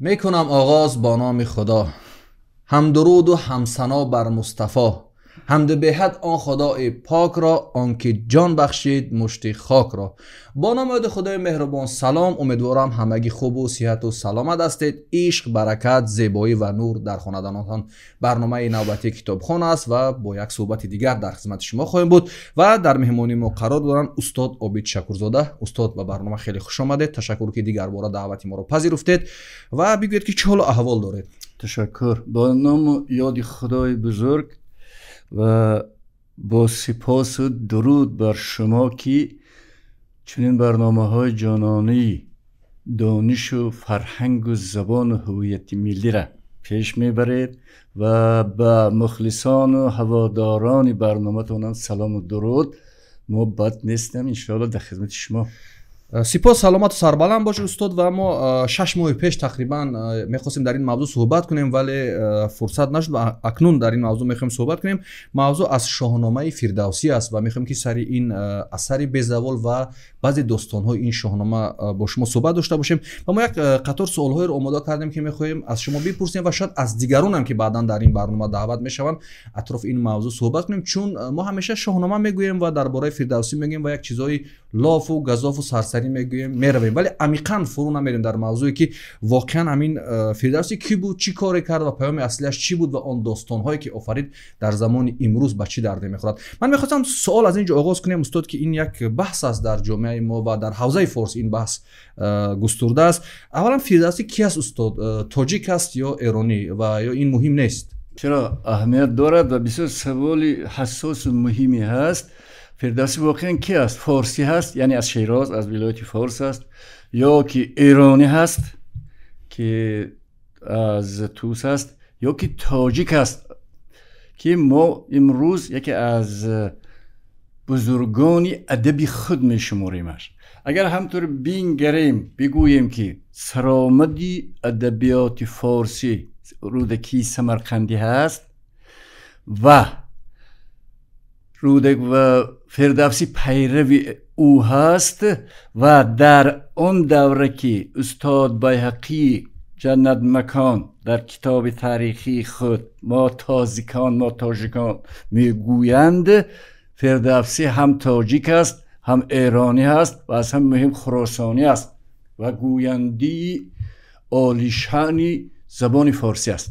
Мекунам оғоз бо номи Худо, ҳам дуруду ҳам сано бар Мустафо, ҳамду беҳад он Худои пок ро, он ки ҷон бахшид мушти хок ро. Бо номи ёди Худои меҳрубон салом. Умедворам, ҳамагӣ хубу сиҳату саломат ҳастед. Ишқ, баракат, зебоӣ ва нур дар хонадонатон. Барномаи навбатии Китобхон аст ва бо як суҳбати дигар дар хизмати шумо хоҳем буд ва дар меҳмонии мо қарор доранд устод Обид Шакурзода. Устод, ба барнома хеле хуш омадед. Ташаккур, ки дигарбора даъвати моро пазируфтед, ва бигӯед, ки чӣ ҳолу аҳвол доред? Ташаккур. Бо ному ёди Худои бузург ва бо сипосу дуруд бар шумо, ки чунин барномаҳои ҷононӣ, донишу фарҳангу забону ҳуввияти миллиро пеш мебаред, ва ба мухлисону ҳаводорони барноматонам салому дуруд. Мо бад нестам, иншоалло, дар хизмати шумо. Сипос, саломату сарбаланд бошед, устод. Ва мо 6 моҳи пеш тақрибан мехостем дар ин мавзӯъ суҳбат кунем, вале фурсат нашуд ва акнун дар ин мавзӯъ мехоҳем суҳбат кунем. Мавзӯъ аз Шоҳномаи Фирдавсӣ аст ва мехоҳем, ки сари ин асари безавол ва баъзе достонҳои ин шоҳнома бо шумо суҳбат дошта бошем. Ва мо як қатор суолҳоеро омода кардем, ки мехоҳем аз шумо бипурсем ва шояд аз дигаронам, ки баъдан дар ин барнома даъват мешаванд, атрофи ин мавзӯъ суҳбат кунем. Чун мо ҳамеша шоҳнома мегӯем ва дар бораи Фирдавсӣ мегӯем ва як чизҳои лофу газофу сарсарӣ мегӯем, меравем, вале амиқан фурӯ намерем дар мавзӯе, ки воқеан ҳамин Фирдавсӣ кӣ буд, чӣ коре кард ва паёми аслиаш чӣ буд ва он достонҳое, ки офарид, дар замони имрӯз ба чӣ дарде мехӯрад. Ман мехостам суол аз ин ҷо оғоз кунем, устод, ки ин як баҳс аст дар ҷомеаи мо ва дар ҳавзаи форс ин баҳс густурда аст. Аввалан, Фирдавсӣ ки аст, устод? Тоҷик аст ё эронӣ ва ё ин муҳим нест? Чаро, аҳамият дорад ва бисёр саволи ҳассосу муҳиме ҳаст. Фирдавсӣ воқеан ки аст? Форсӣ ҳаст, яъне аз Шероз, аз вилояти Форс аст, ё ки эронӣ ҳаст, ки аз Тус аст, ё ки тоҷик аст, ки мо имрӯз яке аз бузургони адаби худ мешуморимаш? Агар ҳамтур бингарем, бигӯем, ки саромади адабиёти форсӣ Рӯдакии Самарқандӣ ҳаст ва Рӯдак ва Фирдавсӣ пайрави ӯ ҳаст, ва дар он давра, ки устод Байҳақӣ ҷаннат макон дар китоби таърихии худ «Мо тозикон, мо тоҷикон» мегӯянд, Фирдавсӣ ҳам тоҷик аст, ҳам эронӣ ҳаст ва аз ҳам муҳим хуросонӣ аст ва гӯяндии олишаъни забони форсӣ аст.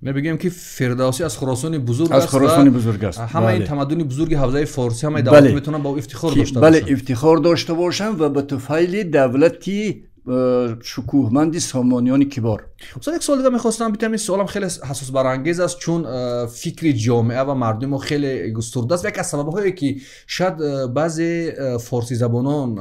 Мебигӯем, ки Фирдавсӣ аз Хуросони бузург аз Хуросони бузург аст. Ҳамаи ин тамаддуни бузурги ҳавзаи форсӣ, ҳамаи давлат метавонанд ба ӯ ифтихор дошта. Бале, ифтихор дошта бошанд ва ба туфайли давлати шукӯҳманди Сомониёни кибор. Устод, як суол дига мехостам битам. Ин суолам хеле ҳассосбарангез аст, чун фикри ҷомеа ва мардуми мо хеле густурда аст ва яке аз сабабҳое, ки шояд баъзе форсизабонон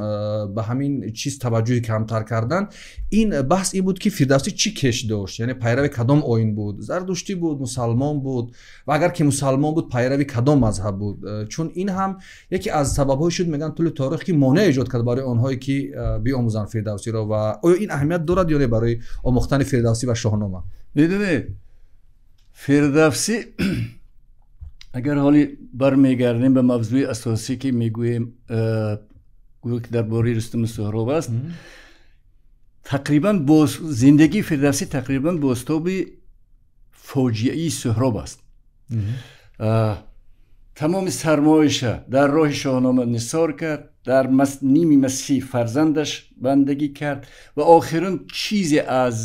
ба ҳамин чиз таваҷҷӯҳи камтар карданд, ин баҳс ин буд, ки Фирдавсӣ чӣ кеш дошт, яъне пайрави кадом оин буд: зардуштӣ буд, мусалмон буд ва агар ки мусалмон буд, пайрави кадом мазҳаб буд? Чун ин ҳам яке аз сабабҳое шуд, мегӯянд, тӯли торих, ки монеъ эҷод кард барои онҳое, ки биомӯзанд Фирдавсиро. Ва оё ин аҳамият дорад ё не барои омӯхтани Фирдавсӣ ва Шоҳнома? Медонед, Фирдавсӣ, агар ҳоли бармегардем ба мавзӯи асосӣ, ки мегӯем, гӯё ки дар бораи Рустаму Суҳроб аст, тақрибан бо зиндагии Фирдавсӣ тақрибан бозтоби фоҷиаи Суҳроб аст. Тамоми сармояша дар роҳи Шоҳнома нисор кард, дар ними масир фарзандаш бандагӣ кард ва охирин чизе аз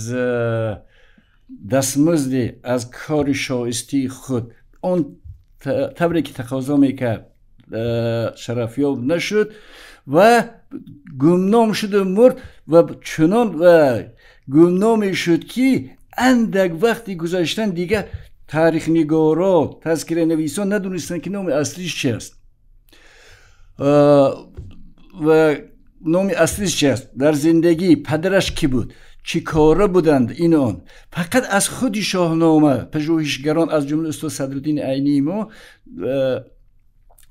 дастмузди аз кори шоистии худ он тавре ки тақозо мекард шарафёб нашуд ва гумном шуду мурд. Ва чунон гумноме шуд, ки андак вақти гузаштан дигар таърихнигоро, тазкиранависон надонистанд, ки номи аслиш чи аст ва номи аслиш чи аст, дар зиндагӣ падараш кӣ буд, чӣ кора буданд, ин он. Фақат аз худи Шоҳнома пажӯҳишгарон, аз ҷумла устод Садриддини Айнии мо,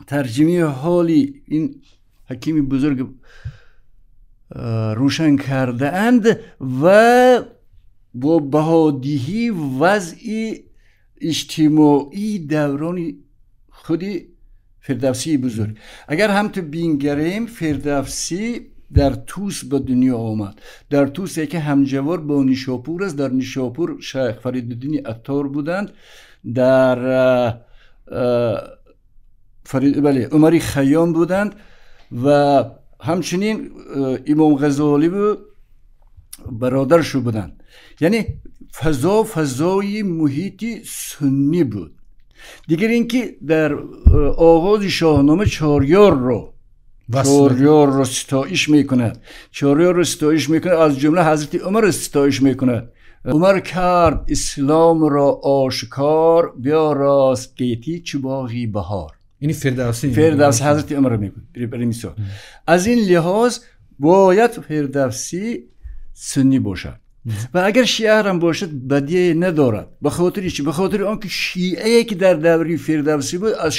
тарҷимаи ҳоли ин ҳакими бузург рӯшан кардаанд ва бо баҳодиҳӣ вазъи иҷтимоии даврони худи Фирдавсии бузург. Агар ҳамту бингарем, Фирдавсӣ дар Тус ба дунё омад. Дар Тусе ки ҳамҷавор бо Нишопур аст. Дар Нишопур Шайх Фаридуддини Аттор буданд, дар бале Умари Хайём буданд ва ҳамчунин Имом Ғазолӣ бародаршу буданд. Яъне фазо фазои муҳити суннӣ буд. Дигар инки дар оғози Шоҳнома чорёрро ситоиш мекунад, чорёрро ситоиш мекунад, аз ҷумла Ҳазрати Умарро ситоиш мекунад. Умар кард исломро ошкор, биёрост гетӣ чу боғи баҳор. Ини Фирдавсӣ, Фирдавсӣ Ҳазрати Умарро мегӯяд барои мисол. Аз ин лиҳоз бояд Фирдавсӣ суннӣ бошад ва агар шиа ҳам бошад бадие надорад. Ба хотири чӣ? Ба хотири он ки шиае ки дар давраи Фирдавсӣ буд аз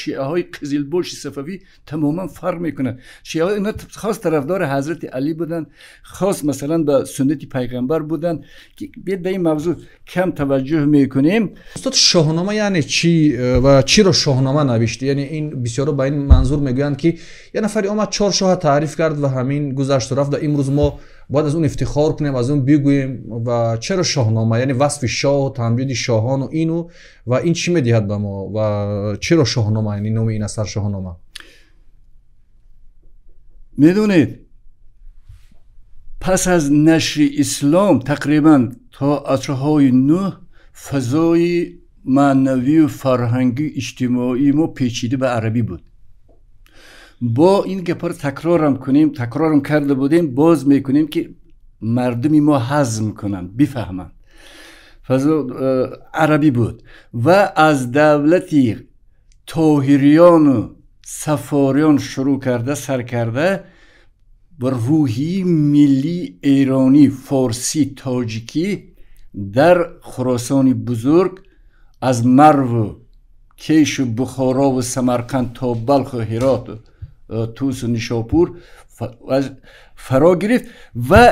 шиаҳои Қизилбоши Сафавӣ тамоман фарқ мекунад. Шиаҳо инҳо хос тарафдори Ҳазрати Алӣ буданд, хос масалан ба суннати пайғамбар буданд ки биёед ба ин мавзӯъ кам таваҷҷӯҳ мекунем. Устод, Шоҳнома яъне чӣ ва чиро Шоҳнома навишт? Яъне ин бисёро ба ин манзур мегӯянд ки як нафаре омад чор шоҳа таъриф кард ва ҳамин гузашту рафт ва имрӯз мо бояд аз он ифтихор кунем, аз он бигӯем. Ва чаро Шоҳнома? Яъне васфи шоҳ, тамҷиди шоҳону ину ва ин чӣ медиҳад ба мо ва чаро Шоҳнома, яъне номи ин асар Шоҳнома? Медонед, пас аз нашри ислом тақрибан то асрҳои нӯҳ фазои маънавию фарҳангию иҷтимоии мо печида ба арабӣ буд. Бо ин гапҳоро такрорам кунем, такрорам карда будем, боз мекунем ки мардуми мо ҳазм кунанд, бифаҳманд. Фазо арабӣ буд ва аз давлати тоҳириёну сафориён шурӯъ карда, сар карда ба рӯҳии миллии эронӣ, форсӣ, тоҷикӣ дар Хуросони бузург аз Марву Кешу Бухорову Самарқанд то Балху Ҳироту Тусу Нишопур фаро гирифт ва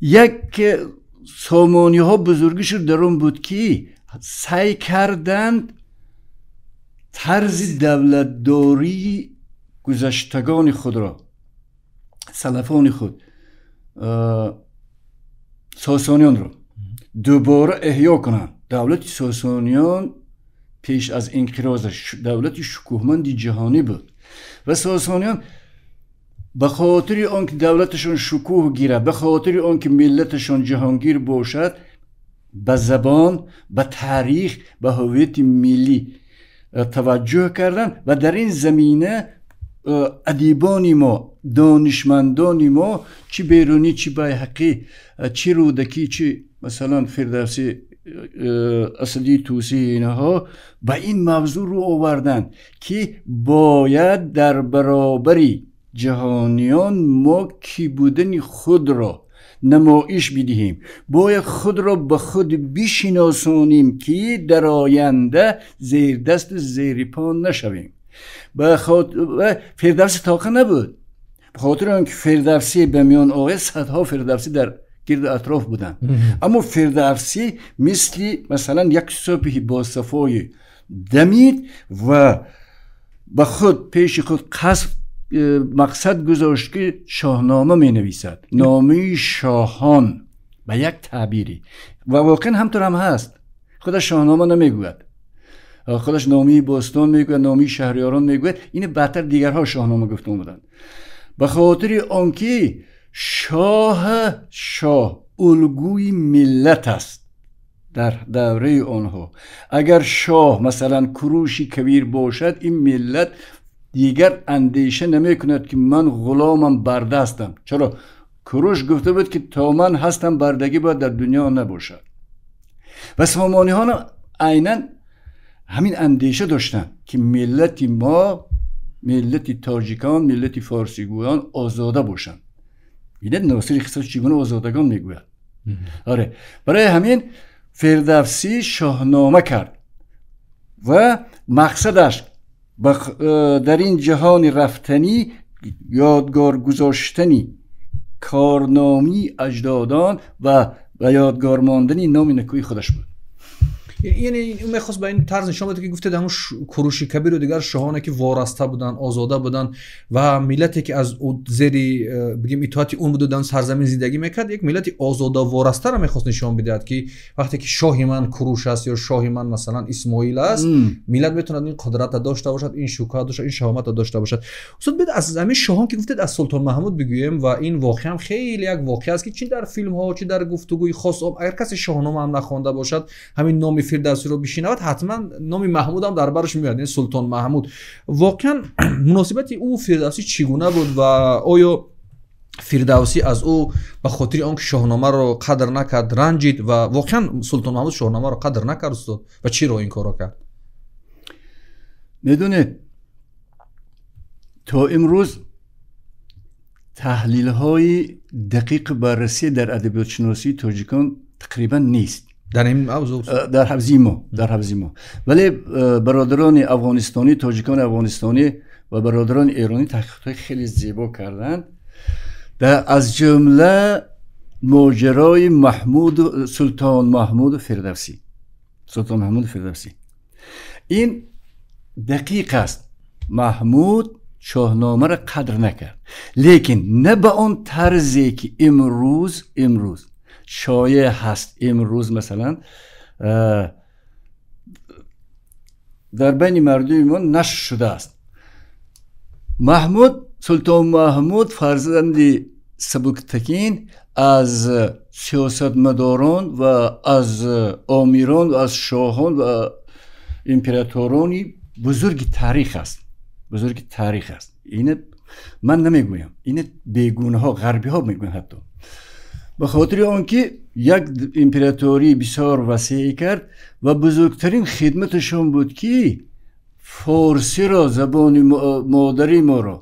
як сомониҳо бузургишу дар он буд ки саъй карданд тарзи давлатдории гузаштагони худро, салафони худ, сосониёнро дубора эҳё кунанд. Давлати сосониён пеш аз инқирозаш давлати шукӯҳманди ҷаҳонӣ буд ва сосониён ба хотири он ки давлаташон шукӯҳ гирад, ба хотири он ки миллаташон ҷаҳонгир бошад, ба забон, ба таърих, ба ҳувияти миллӣ таваҷҷӯҳ карданд ва дар ин замина адибони мо, донишмандони мо, чӣ Берунӣ, чӣ Байҳақӣ, чӣ Рӯдакӣ, чӣ масалан Фирдавсӣ, Асадии Тусӣ, инҳо ба ин мавзӯъ рӯ оварданд ки бояд дар баробари ҷаҳониён мо кӣ будани худро намоиш бидиҳем, бояд худро ба худ бишиносонем ки дар оянда зердасту зери по нашавем. Фирдавсӣ тоқа набуд. Ба хотири он ки Фирдавсӣ ба миён ояд, садҳо Фирдавсӣ дар гирду атроф буданд. Аммо Фирдавсӣ мисли масалан як субҳи босафои дамид ва ба худ пеши худ қасд мақсад гузошт ки Шоҳнома менависад, номаи шоҳон ба як таъбире. Ва воқеан ҳамтур ҳам ҳаст. Худаш Шоҳнома намегӯяд, худаш номаи бостон мегӯяд, номаи шаҳриёрон мегӯяд. Ин баъдтар дигарҳо Шоҳнома гуфта омаданд. Ба хотири он ки шоҳ улгӯи миллат аст дар давраи онҳо. Агар шоҳ масалан Куруши Кабир бошад, ин миллат дигар андеша намекунад ки ман ғуломам, барда ҳастам. Чаро? Куруш гуфта буд ки то ман ҳастам бардагӣ бояд дар дунё набошад. Ва сомониҳо айнан ҳамин андеша доштанд ки миллати мо, миллати тоҷикон, миллати форсигӯён озода бошанд. Бинед Носири Хисрав чӣ гуна озодагон мегӯяд. Оре, барои ҳамин Фирдавсӣ Шоҳнома кард ва мақсадаш дар ин ҷаҳони рафтанӣ ёдгор гузоштани корномии аҷдодон ва ба ёдгор мондани номи некӯи худаш буд. Яъне ӯ мехост ба ин тарз нишон буда, ки гуфтед ҳамун Куруши Кабиру дигар шоҳоне ки ворасте буданд, озода буданд ва миллате ки аз зери бигем итоати он буду дар сарзамин зиндагӣ мекард, як миллати озода ворастаро мехост нишон бидиҳад, ки вақте ки шоҳи ман Куруш аст ё шоҳи ман масалан Исмоил аст, миллат метавонад ин қудратро дошта бошад, ин шукӯҳ дошта, ин шаҳоматро дошта бошад. Устод, бид аз ҳамин шоҳон ки гуфтед, аз Султон Маҳмуд бигӯем ва ин воқеа ҳам хеле як воқеа аст, ки чи дар филмҳо, чи дар гуфтугӯи хос, агар касе Шоҳнома ҳам нахонда бошад, ҳамин номи Фирдавсиро бишинавад, ҳатман номи Маҳмуд ҳам дар бараш меояд, яъне Султон Маҳмуд. Воқеан муносибати ӯ Фирдавсӣ чӣ гуна буд ва оё Фирдавсӣ аз ӯ ба хотири он ки Шоҳномаро қадр накард ранҷид ва воқеан Султон Маҳмуд Шоҳномаро қадр накард, устод, ва чиро ин корро кард? Медонед, то имрӯз таҳлилҳои дақиқи баррасӣ дар адабиётшиносии тоҷикон тақрибан нест. Дар ин мавзӯъ? Дар ҳавзи мо, дар ҳавзи мо. Вале бародарони афғонистонӣ, тоҷикони афғонистонӣ ва бародарони эронӣ таҳқиқотҳои хеле зебо карданд, аз ҷумла моҷарои Маҳмуду Султон Маҳмуду Фирдавсӣ. Султон Маҳмуду Фирдавсӣ. Ин дақиқ аст. Маҳмуд Шоҳномаро қадр накард, лекин на ба он тарзе ки имрӯз шоеъ ҳаст. Имрӯз масалан дар байни мардуми мо нашр шудааст. Маҳмуд, Султон Маҳмуд фарзанди Сабуктакин аз сиёсатмадорон ва аз омирон ва аз шоҳон ва императорони бузурги таърих аст. Бузурги таърих аст. Ина ман намегӯям, ина бегунаҳо, ғарбиҳо мегӯянд ҳатто. Ба хотири он ки як императории бисёр васеъ кард ва бузургтарин хидматашон буд, ки форсиро, забони модари моро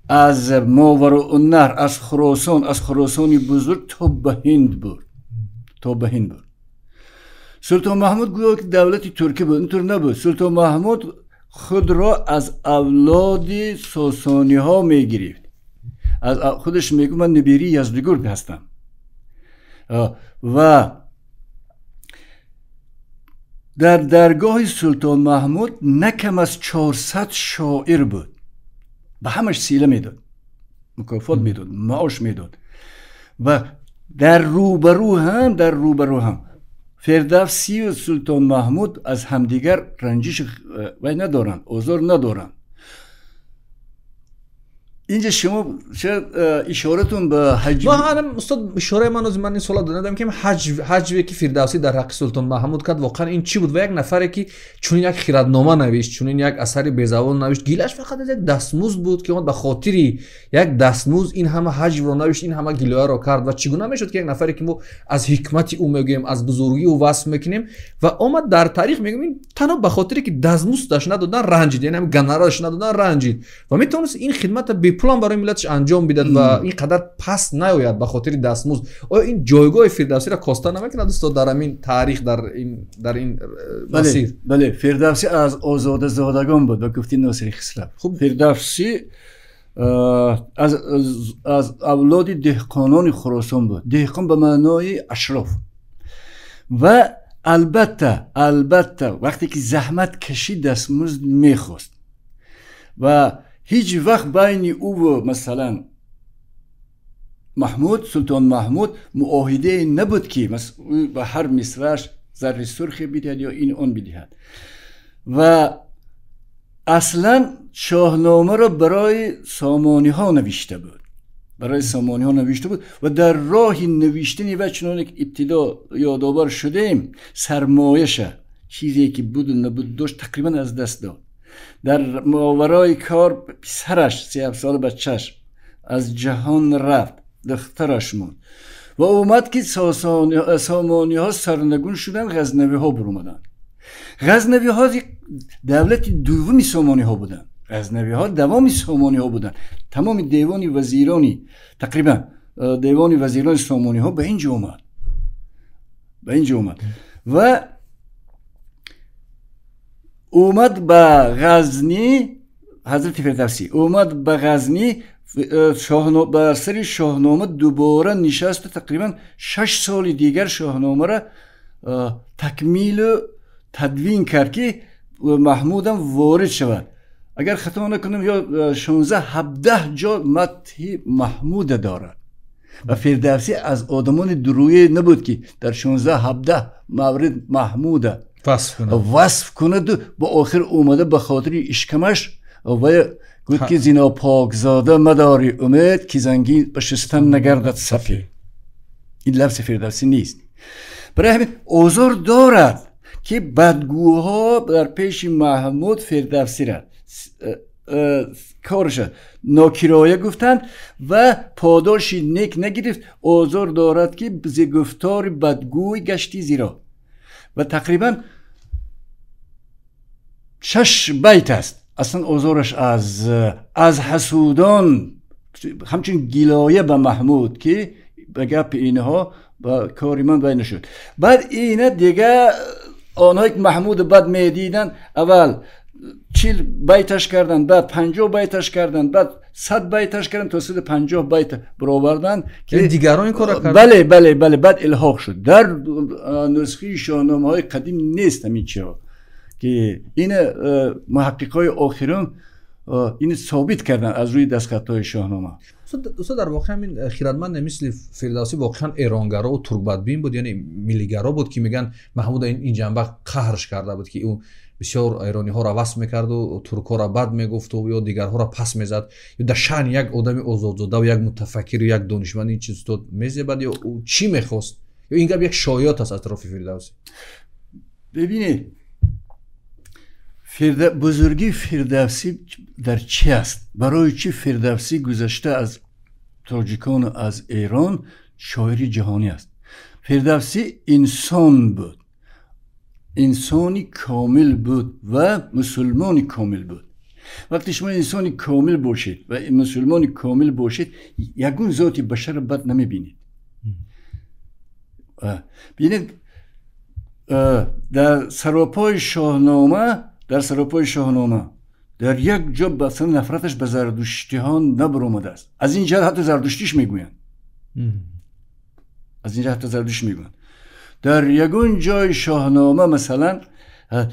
аз Мовароуннаҳр, аз Хуросон, аз Хуросони бузург то ба Ҳинд бурд, то ба Ҳинд бурд. Султон Маҳмуд гӯё ки давлати туркӣ буд, интур набуд. Султон Маҳмуд худро аз авлоди сосониҳо мегирифт. Аз худаш мегӯ ман набираи Яздигурд ҳастам. Ва дар даргоҳи Султон Маҳмуд на кам аз 400 шоир буд. Ба ҳамаш сила медод, мукофот медод, маош медод. Ва дар рӯбарӯ ҳам Фирдавсию Султон Маҳмуд аз ҳамдигар ранҷиш вай надоранд, озор надоранд. Инҷа шумо шояд ишоратон ба ҳаҷв. Устод, ишораи ман ман ин суола додам, ки ҳаҷве ки Фирдавсӣ дар ҳаққи Султон Маҳмуд кард, воқеан ин чӣ буд? Ва як нафаре ки чунин як хираднома навишт, чунин як асари безавол навишт, гилаш фақат аз як дастмузд буд, ки он ба хотири як дастмузд ин ҳама ҳаҷвро навишт, ин ҳама гилояро кард. Ва чӣ гуна мешуд, ки як нафаре ки мо аз ҳикмати ӯ мегӯем, аз бузургии ӯ васф мекунем ва омад дар таърих мегӯем, ин танҳо ба хотире ки дастмуздаш надодан ранҷид, яъне ҳамин гонорараш надодан ранҷид ва метавонист ин хидматро бепулам барои миллаташ анҷом бидад ва ин қадар паст наояд ба хотири дастмузд. Оё ин ҷойгоҳи Фирдавсиро коста намекунад, устод, дар ҳамин таърих, дар ин масир? Бале, Фирдавсӣ аз озодазодагон буд, ба гуфти Носири Хисрав. Фирдавсӣ аз авлоди деҳқонони Хуросон буд. Деҳқон ба маънои ашроф. Ва албатта вақте ки заҳмат кашид, дастмузд мехост ва ҳеҷ вақт байни ӯ ва масалан Маҳмуд, Султон Маҳмуд муоҳидае набуд, ки ӯ ба ҳар мисраш зарри сурхе бидиҳад ё ин он бидиҳад. Ва аслан Шоҳномаро барои сомониҳо навишта буд, барои сомониҳо навишта буд ва дар роҳи навиштани ва чуноне ки ибтидо ёдовар шудем, сармояша, чизе ки буду набуд дошт, тақрибан аз даст дод. Дар моварои кор писараш, 37 сола бачаш аз ҷаҳон рафт, духтараш монд ва омад ки сомониҳо сарнагун шуданд, ғазнавиҳо буромаданд. Ғазнавиҳо давлати дуввуми сомониҳо буданд. Ғазнавиҳо давоми сомониҳо буданд. Тамоми девони вазирони, тақрибан девони вазирони сомониҳо ба ин ҷо омад, ба ин ҷо омад ва омад ба Ғазни. Ҳазрати Фирдавсӣ омад ба Ғазни, бар сари Шоҳнома дубора нишасту тақрибан 6 соли дигар Шоҳномаро такмилу тадвин кард, ки Маҳмудам ворид шавад. Агар хато накунам, ё 16-17 ҷо мадҳи Маҳмуда дорад ва Фирдавсӣ аз одамони дурӯе набуд, ки дар 16-17 маврид Маҳмуда васф кунаду ба охир омада ба хотири ишкамаш ва гуфт, ки зино покзода мадори умед, ки зангин ба шустан нагардад сафед. Ин лафзи Фирдавсӣ нест. Барои ҳамин озор дорад, ки бадгӯҳо дар пеши Маҳмуд Фирдавсира корша нокироя гуфтанд ва подоши нек нагирифт. Озор дорад, ки зи гуфтори бадгӯй гашти зиро. Ва тақрибан шаш байт аст. Аслан озораш аз ҳасудон, ҳамчун гилоя ба Маҳмуд, ки ба гапи инҳо ба кори ман вай нашуд. Баъд ина дига онҳое ки Маҳмуду бад медиданд, аввал 40 байташ карданд, баъд 50 байташ карданд, баъд 100 байташ карданд, то 150 байт бароварданд. Ки дигарон ин корро карданд? Бале, бале, бале. Баъд илҳоқ шуд. Дар нусхаи шоҳномаҳои қадим нест ҳамин чиҳо, ки ина муҳаққиқҳои охирон ин собит карданд аз рӯи дастхатҳои шоҳнома. Устод, дар воқеъ ҳамин хирадманд мисли Фирдавсӣ воқеан эронгаро ва туркбадбин буд, яъне миллигаро буд, ки мегӯянд Маҳмуд ин ҷанба қаҳрш карда буд, ки ӯ бисёр эрониҳоро васф мекарду туркҳоро бад мегуфту ё дигарҳоро пас мезад. Ё дар шаъни як одами озодзода ва як мутафаккиру як донишманд ин чиз, устод, мезебад ё ӯ чӣ мехост? Ё ин гап як шоиёт аст атрофи Фирдавсӣ? Бибинед, бузургии Фирдавсӣ дар чи аст? Барои чӣ Фирдавсӣ гузашта аз тоҷикону аз Эрон шоири ҷаҳонӣ аст? Фирдавсӣ инсон буд, инсони комил буд ва мусулмони комил буд. Вақте шумо инсони комил бошед ва мусулмони комил бошед, ягон зоти башарро бад намебинед. Бинед, дар саропои шоҳнома, дар саропои шоҳнома дар як ҷо масалан нафраташ ба зардуштиҳон набаромадааст. Аз ин ҷиҳат ҳатто зардуштиш мегӯянд, аз ин ҷиҳат ҳатто зардуш мегӯянд. Дар ягон ҷои шоҳнома масалан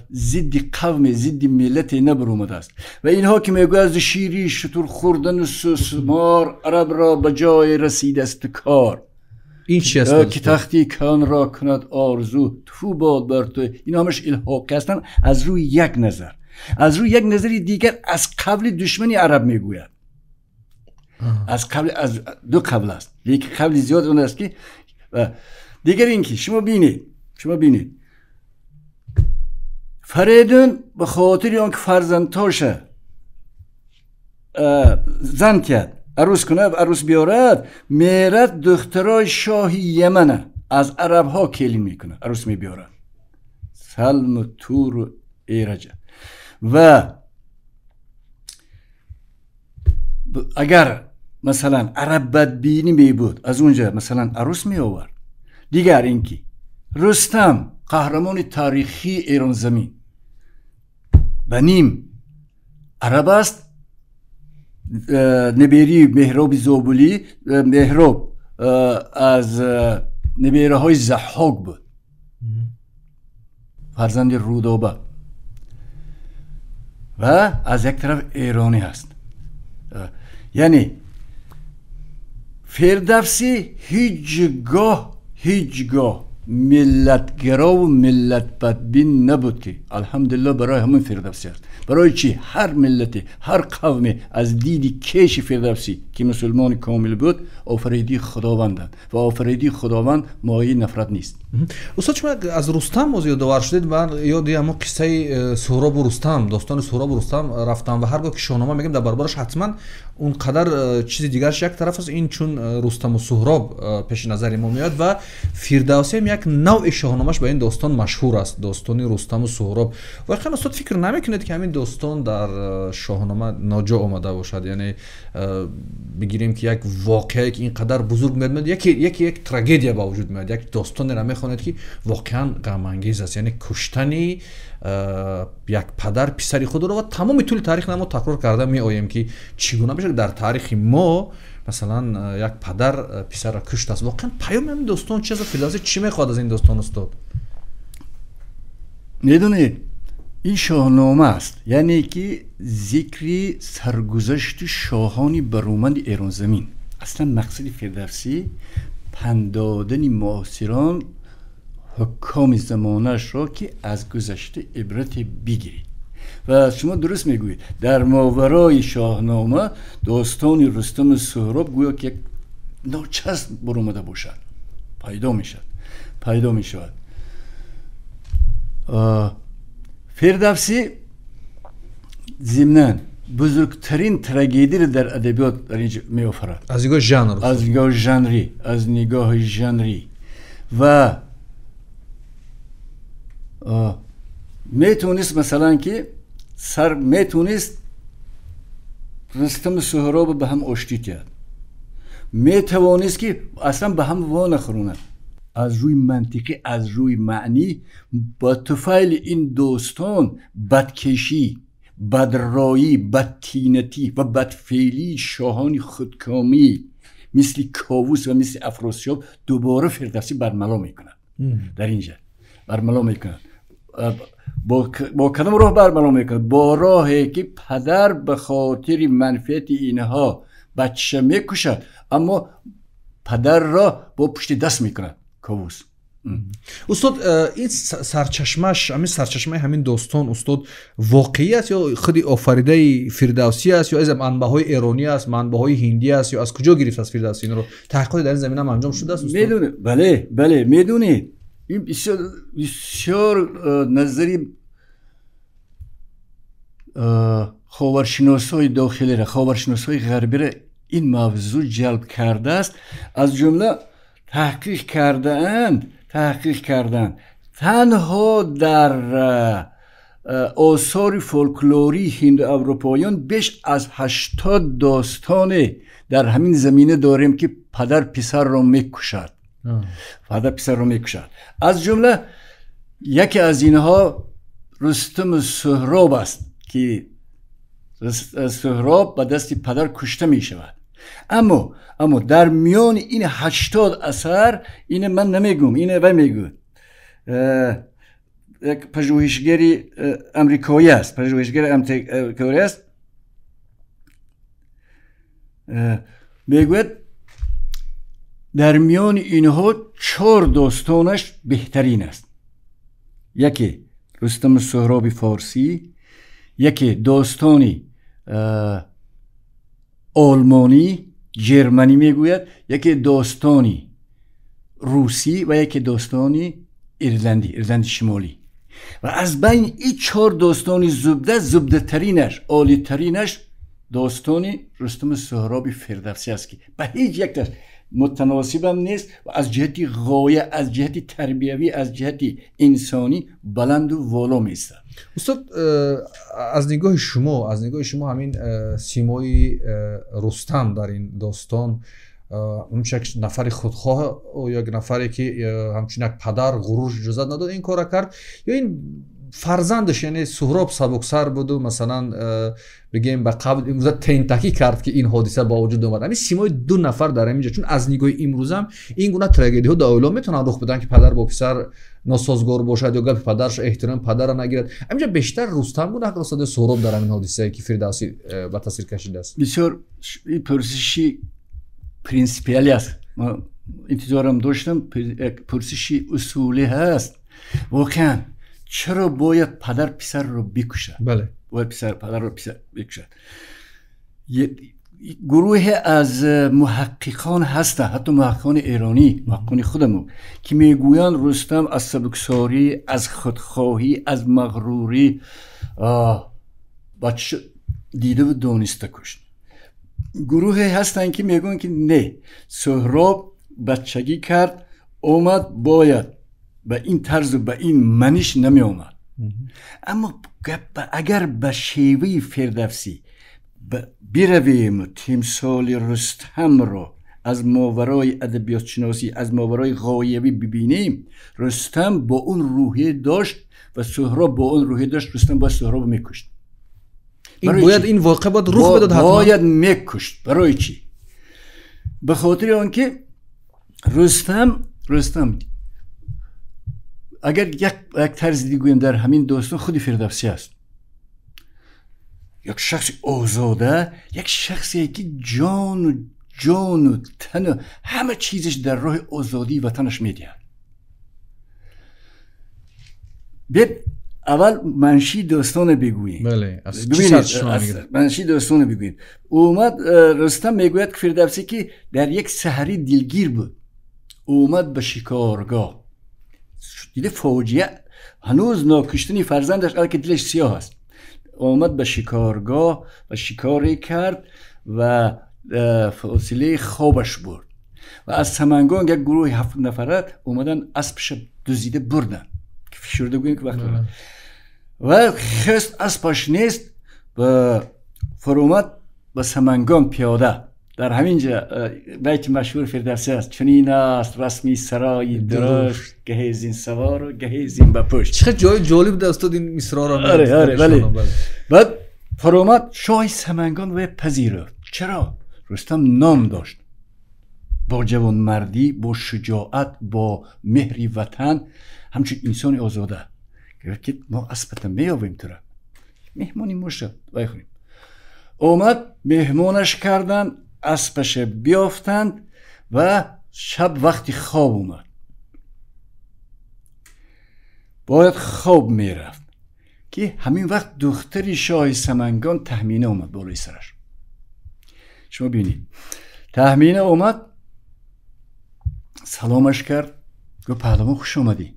зидди қавме, зидди миллате набаромадааст. Ва инҳо ки мегӯяд, аз шири шутур хӯрдану сусмор арабро ба ҷое расидааст кор, ин чи аст? Ки тахти канро кунад орзу, туфу бод бар ту. Ин ҳамаш илҳоқӣ ҳастанд аз рӯи як назар. Аз рӯи як назари дигар аз қавли душмани араб мегӯяд, аз қавли, аз ду қавл аст, лекин қавли зиёд он аст, ки дигар ин ки шумо бинед, Фаридун ба хотири он ки фарзандтоша зан тиҳад, арӯс кунад, арӯс биёрад, мерад духтарои шоҳи Ямана аз арабҳо келин мекунад, арӯс мебиёрад, Салму Туру Эраҷа. Ва агар масалан араб бадбинӣ мебуд, аз унҷа масалан арӯс меовард? Дигар ин ки Рустам, қаҳрамони таърихии Эронзамин, ба ним араб аст, неберии Меҳроби Зобулӣ. Меҳроб аз небераҳои Заҳҳок буд, фарзанди Рудоба, ва аз як тараф эронӣ ҳаст. Яъне Фирдавсӣ ҳеҷ гоҳ миллатгарову миллатбадбин набуд, ки алҳамдулилло барои ҳамин Фирдавсӣ аст. Барои чӣ ҳар миллате, ҳар қавме аз диди кеши Фирдавсӣ, ки мусулмони комил буд, офаридии Худованданд ва офаридии Худованд мояи нафрат нест. Устод, шумо аз Рустам боз ёдовар шудед. Ман ёди ҳамон қиссаи Суҳробу Рустам, достони Суҳробу Рустам рафтам. Ва ҳар гоҳ ки шоҳнома мегӯем, дар баробараш ҳатман он қадар чизи дигараш як тараф аст, ин чун Рустаму Суҳроб пеши назари мо меояд. Ва Фирдавсиам як навъи шоҳномаш ба ин достон машҳур аст, достони Рустаму Суҳроб. Воқеан, устод, фикр намекунед, ки ҳамин достон дар шоҳнома ноҷо омада бошад? Яъне бигирем, ки як воқеае ки ин қадар бузург меояд, яке як трагедия ба вуҷуд меояд, як достонеро мехонед, ки воқеан ғамангез аст, яъне куштани як падар писари худро. Ва тамоми тӯли таърих мо такрор карда меоем, ки чӣ гуна мешавад дар таърихи мо масалан як падар писарро куштааст. Воқеан паёми ҳамин достон чи аст? Фирдавсӣ чӣ мехоҳад аз ин достон, устод? Медонед, ин шоҳнома аст, яъне ки зикри саргузашти шоҳони бароманди Эронзамин. Аслан мақсади Фирдавсӣ панд додани муосирон, ҳукоми замонаашро, ки аз гузашта ибрате бигиред. Ва шумо дуруст мегӯед, дар моварои Шоҳнома достони Рустаму Суҳроб гӯё ки як ночасп баромада бошад, пайдо мешавад. Фирдавсӣ зимнан бузургтарин трагедиро дар адабиёт дар инҷо меофарад. Аз нигоҳи жанр. Аз нигоҳи жанрӣ. Ва метавонист, масалан, ки сар метавонист Рустаму Суҳробо ба ҳам оштӣ диҳад, метавонист, ки аслан ба ҳам во нахӯронад. Аз рӯи мантиқӣ, аз рӯи маънӣ, ба туфайли ин достон бадкешӣ, бадроӣ, бадтинатӣ ва бадфеълии шоҳони худкомӣ мисли Ковус ва мисли Афросиёб дубора Фирдавсӣ бармало мекунад. Дар инҷа бармало мекунад. Бо кадом роҳ бармало мекунад? Бо роҳе ки падар ба хотири манфиати инҳо бача мекушад, аммо падарро бо пушти даст мекунад Ковус. Устод, ин сарчашмаш, ҳамин сарчашмаи ҳамин достон, устод, воқеӣ аст ё худи офаридаи Фирдавсӣ аст, ё аз манбаъҳои эронӣ аст, манбаъҳои ҳиндӣ аст, ё аз куҷо гирифтааст Фирдавсӣ инро? Таҳқиқоте дар ин замина ҳам анҷом шудааст, устод? Медонед, бале, медонед, ин бисёр бисёр назари ховаршиносҳои дохилиро, ховаршиносҳои ғарбиро ин мавзӯъ ҷалб кардааст. Аз ҷумла таҳқиқ кардаанд, танҳо дар осори фолклории ҳинду аврупоён беш аз 80 достоне дар ҳамин замина дорем, ки падар писарро мекушад, падар писарро мекушад. Аз ҷумла яке аз инҳо Рустаму Суҳроб аст, ки Суҳроб ба дасти падар кушта мешавад. Аммо дар миёни ин 80 асар, ина ман намегӯм, ина вай мегӯяд, як пажӯҳишгари амрикоӣ аст, мегӯяд, дар миёни инҳо чор достонаш беҳтарин аст: яке Рустаму Суҳроби форсӣ, яке достони олмонӣ, ҷерманӣ мегӯяд, яке достони русӣ ва яке достони ирландӣ, Ирланди Шимолӣ. Ва аз байни ин чор достони зубда, зубдатаринаш, олитаринаш достони Рустаму Суҳроби Фирдавсӣ аст, ки ба ҳеҷ якташ мутаносибам нест ва аз ҷиҳати ғоя, аз ҷиҳати тарбиявӣ, аз ҷиҳати инсонӣ баланду воло меистад. Устод, аз нигоҳи шумо ҳамин симои Рустам дар ин достон ҳамчун як нафари худхоҳ, як нафаре ки ҳамчун як падар ғурур иҷозат надод, ин кора кард, ё ин фарзандаш, яъне Суҳроб, сабуксар буду, масалан, бигем, ба қабл имрӯза тентакӣ кард, ки ин ҳодиса ба вуҷуд омад? Ҳамин симои ду нафар дар ҳамин ҷо, чун аз нигоҳи имрӯзам ин гуна трагедиҳо дар оила метавонанд рух бидиҳанд, ки падар бо писар носозгор бошад ё гапи падараш, эҳтироми падарро нагирад. Ҳаминҷа бештар Рустам гунаҳкор аст ё Суҳроб дар ҳамин ҳодисае, ки Фирдавсӣ ба тасвир кашидааст? Бисёр пурсиши принсипиалӣ аст, ман интизорам доштам. Як пурсиши усулӣ ҳаст. Воқеан, чаро бояд падар писарро бикушад? Бояд писар падарро бикушад? Гурӯҳе аз муҳаққиқон ҳастанд, ҳатто муҳаққиқони эронӣ, муҳаққиқони худамон, ки мегӯянд Рустам аз сабуксорӣ, аз худхоҳӣ, аз мағрурӣ бача дидаву дониста кушт. Гурӯҳе ҳастанд, ки мегӯянд, ки не, Суҳроб бачагӣ кард, омад, бояд ба ин тарзу ба ин маниш намеомад. Аммо агар ба шеваи Фирдавсӣ биравему тимсоли Рустамро аз моварои адабиётшиносӣ, аз моварои ғоявӣ бибинем, Рустам бо он рӯҳия дошт ва Суҳроб бо он рӯҳия дошт, Рустам бояд Суҳробо мекушт. Бояд ин воқеа бояд рух медод ҳатман? Бояд мекушт. Барои чӣ? Ба хотири он ки Рустам Агар як тарзи бигӯем, дар ҳамин достон худи Фирдавсӣ аст. Як шахси озода, як шахсе ки ҷону тану ҳама чизаш дар роҳи озодии ватанаш медиҳад. Биёед аввал маншии достонро бигӯем. Маншии достонро бигӯем. Омад Рустам, мегӯяд Фирдавсӣ, ки дар як саҳарӣ дилгир буд. Омад ба шикоргоҳ, дида фоҷиа, ҳанӯз нокуштани фарзандаш, алки дилаш сиёҳ аст. Омад ба шикоргоҳ ва шикоре кард ва фосилаи хобаш бурд ва аз Самангон як гурӯҳи 7 нафара омадан, аспша дуздида бурданд. Фишурда гӯем ки вақт ва хест, аспаш нест ва фуромад ба Самангон пиёда. Дар ҳамин ҷо байти машҳури Фирдавсӣ аст: чунин аст расми сарои дурушт, гаҳе зин савору гаҳе зин ба пушт. Чӣ ҷои ҷолиб даст ин мисраро. Оре, бале. Баъд фуромад, шоҳи Самангон вай пазируфт. Чаро? Рустам ном дошт бо ҷавонмардӣ, бо шуҷоат, бо меҳри ватан, ҳамчун инсони озода. Гуфт ки мо аспата меёбем, тура меҳмони мо шуд, вай хӯрем. Омад, меҳмонаш карданд, аспаша биёфтанд ва шаб вақти хоб омад. Бояд хоб мерафт ки ҳамин вақт духтари шоҳи Самангон Таҳмина омад болои сараш. Шумо бинед, Таҳмина омад, саломаш кард, гуфт: паҳлавон, хуш омадӣ.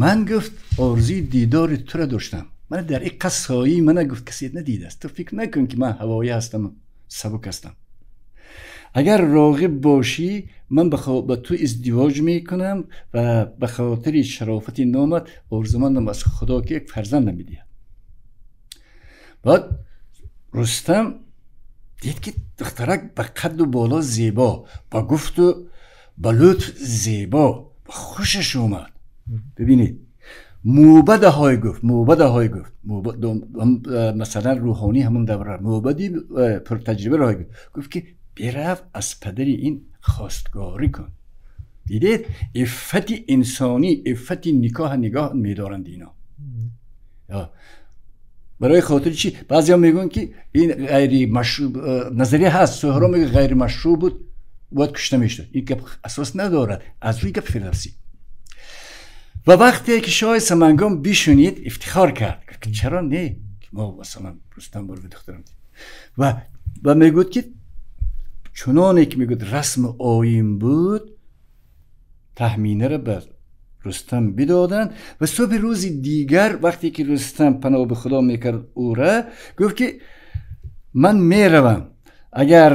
Ман, гуфт, орзуи дидори тура доштам. Ман дар ин қассоӣ мана, гуфт, касе надидааст. Ту фикр накун ки ман ҳавоӣ ҳастам, сабук ҳастам. Агар роғиб бошӣ, ман ба ту издивоҷ мекунам ва ба хотири шарофати номат орзумандам аз Худо ки як фарзандам бидиҳад. Баъд Рустам дид ки духтарак ба қадду боло зебо, ба гуфту ба лутф зебо, хушаш омад. Бибинед, мӯбадаҳое гуфт, мӯбадаҳое гуфт, масалан рӯҳонӣ ҳамон давра мӯбади пуртаҷриба роҳе гуфт, гуфт ки бирав аз падари ин хостгорӣ кун. Дидед, иффати инсонӣ, иффати никоҳ нигоҳ медоранд ино. Барои хотири чӣ? Баъзеҳо мегӯянд ки ин ғайри машрӯъ, назария ҳаст, Суҳроб мегӯяд ғайри машрӯъ буд, бояд кушта мешуд. Ин гап асос надорад, аз рӯи гапи Фирдавсӣ. Ва вақте ки шоҳи Самангон бишунид, ифтихор кард, гуфт чаро не, мо масалан Рустам бор духтарам. Ва мегӯяд ки чуноне ки мегӯяд расму оин буд, Таҳминаро ба Рустам бидоданд ва субҳи рӯзи дигар вақте ки Рустам паноҳ ба Худо мекард ӯра, гуфт ки ман меравам, агар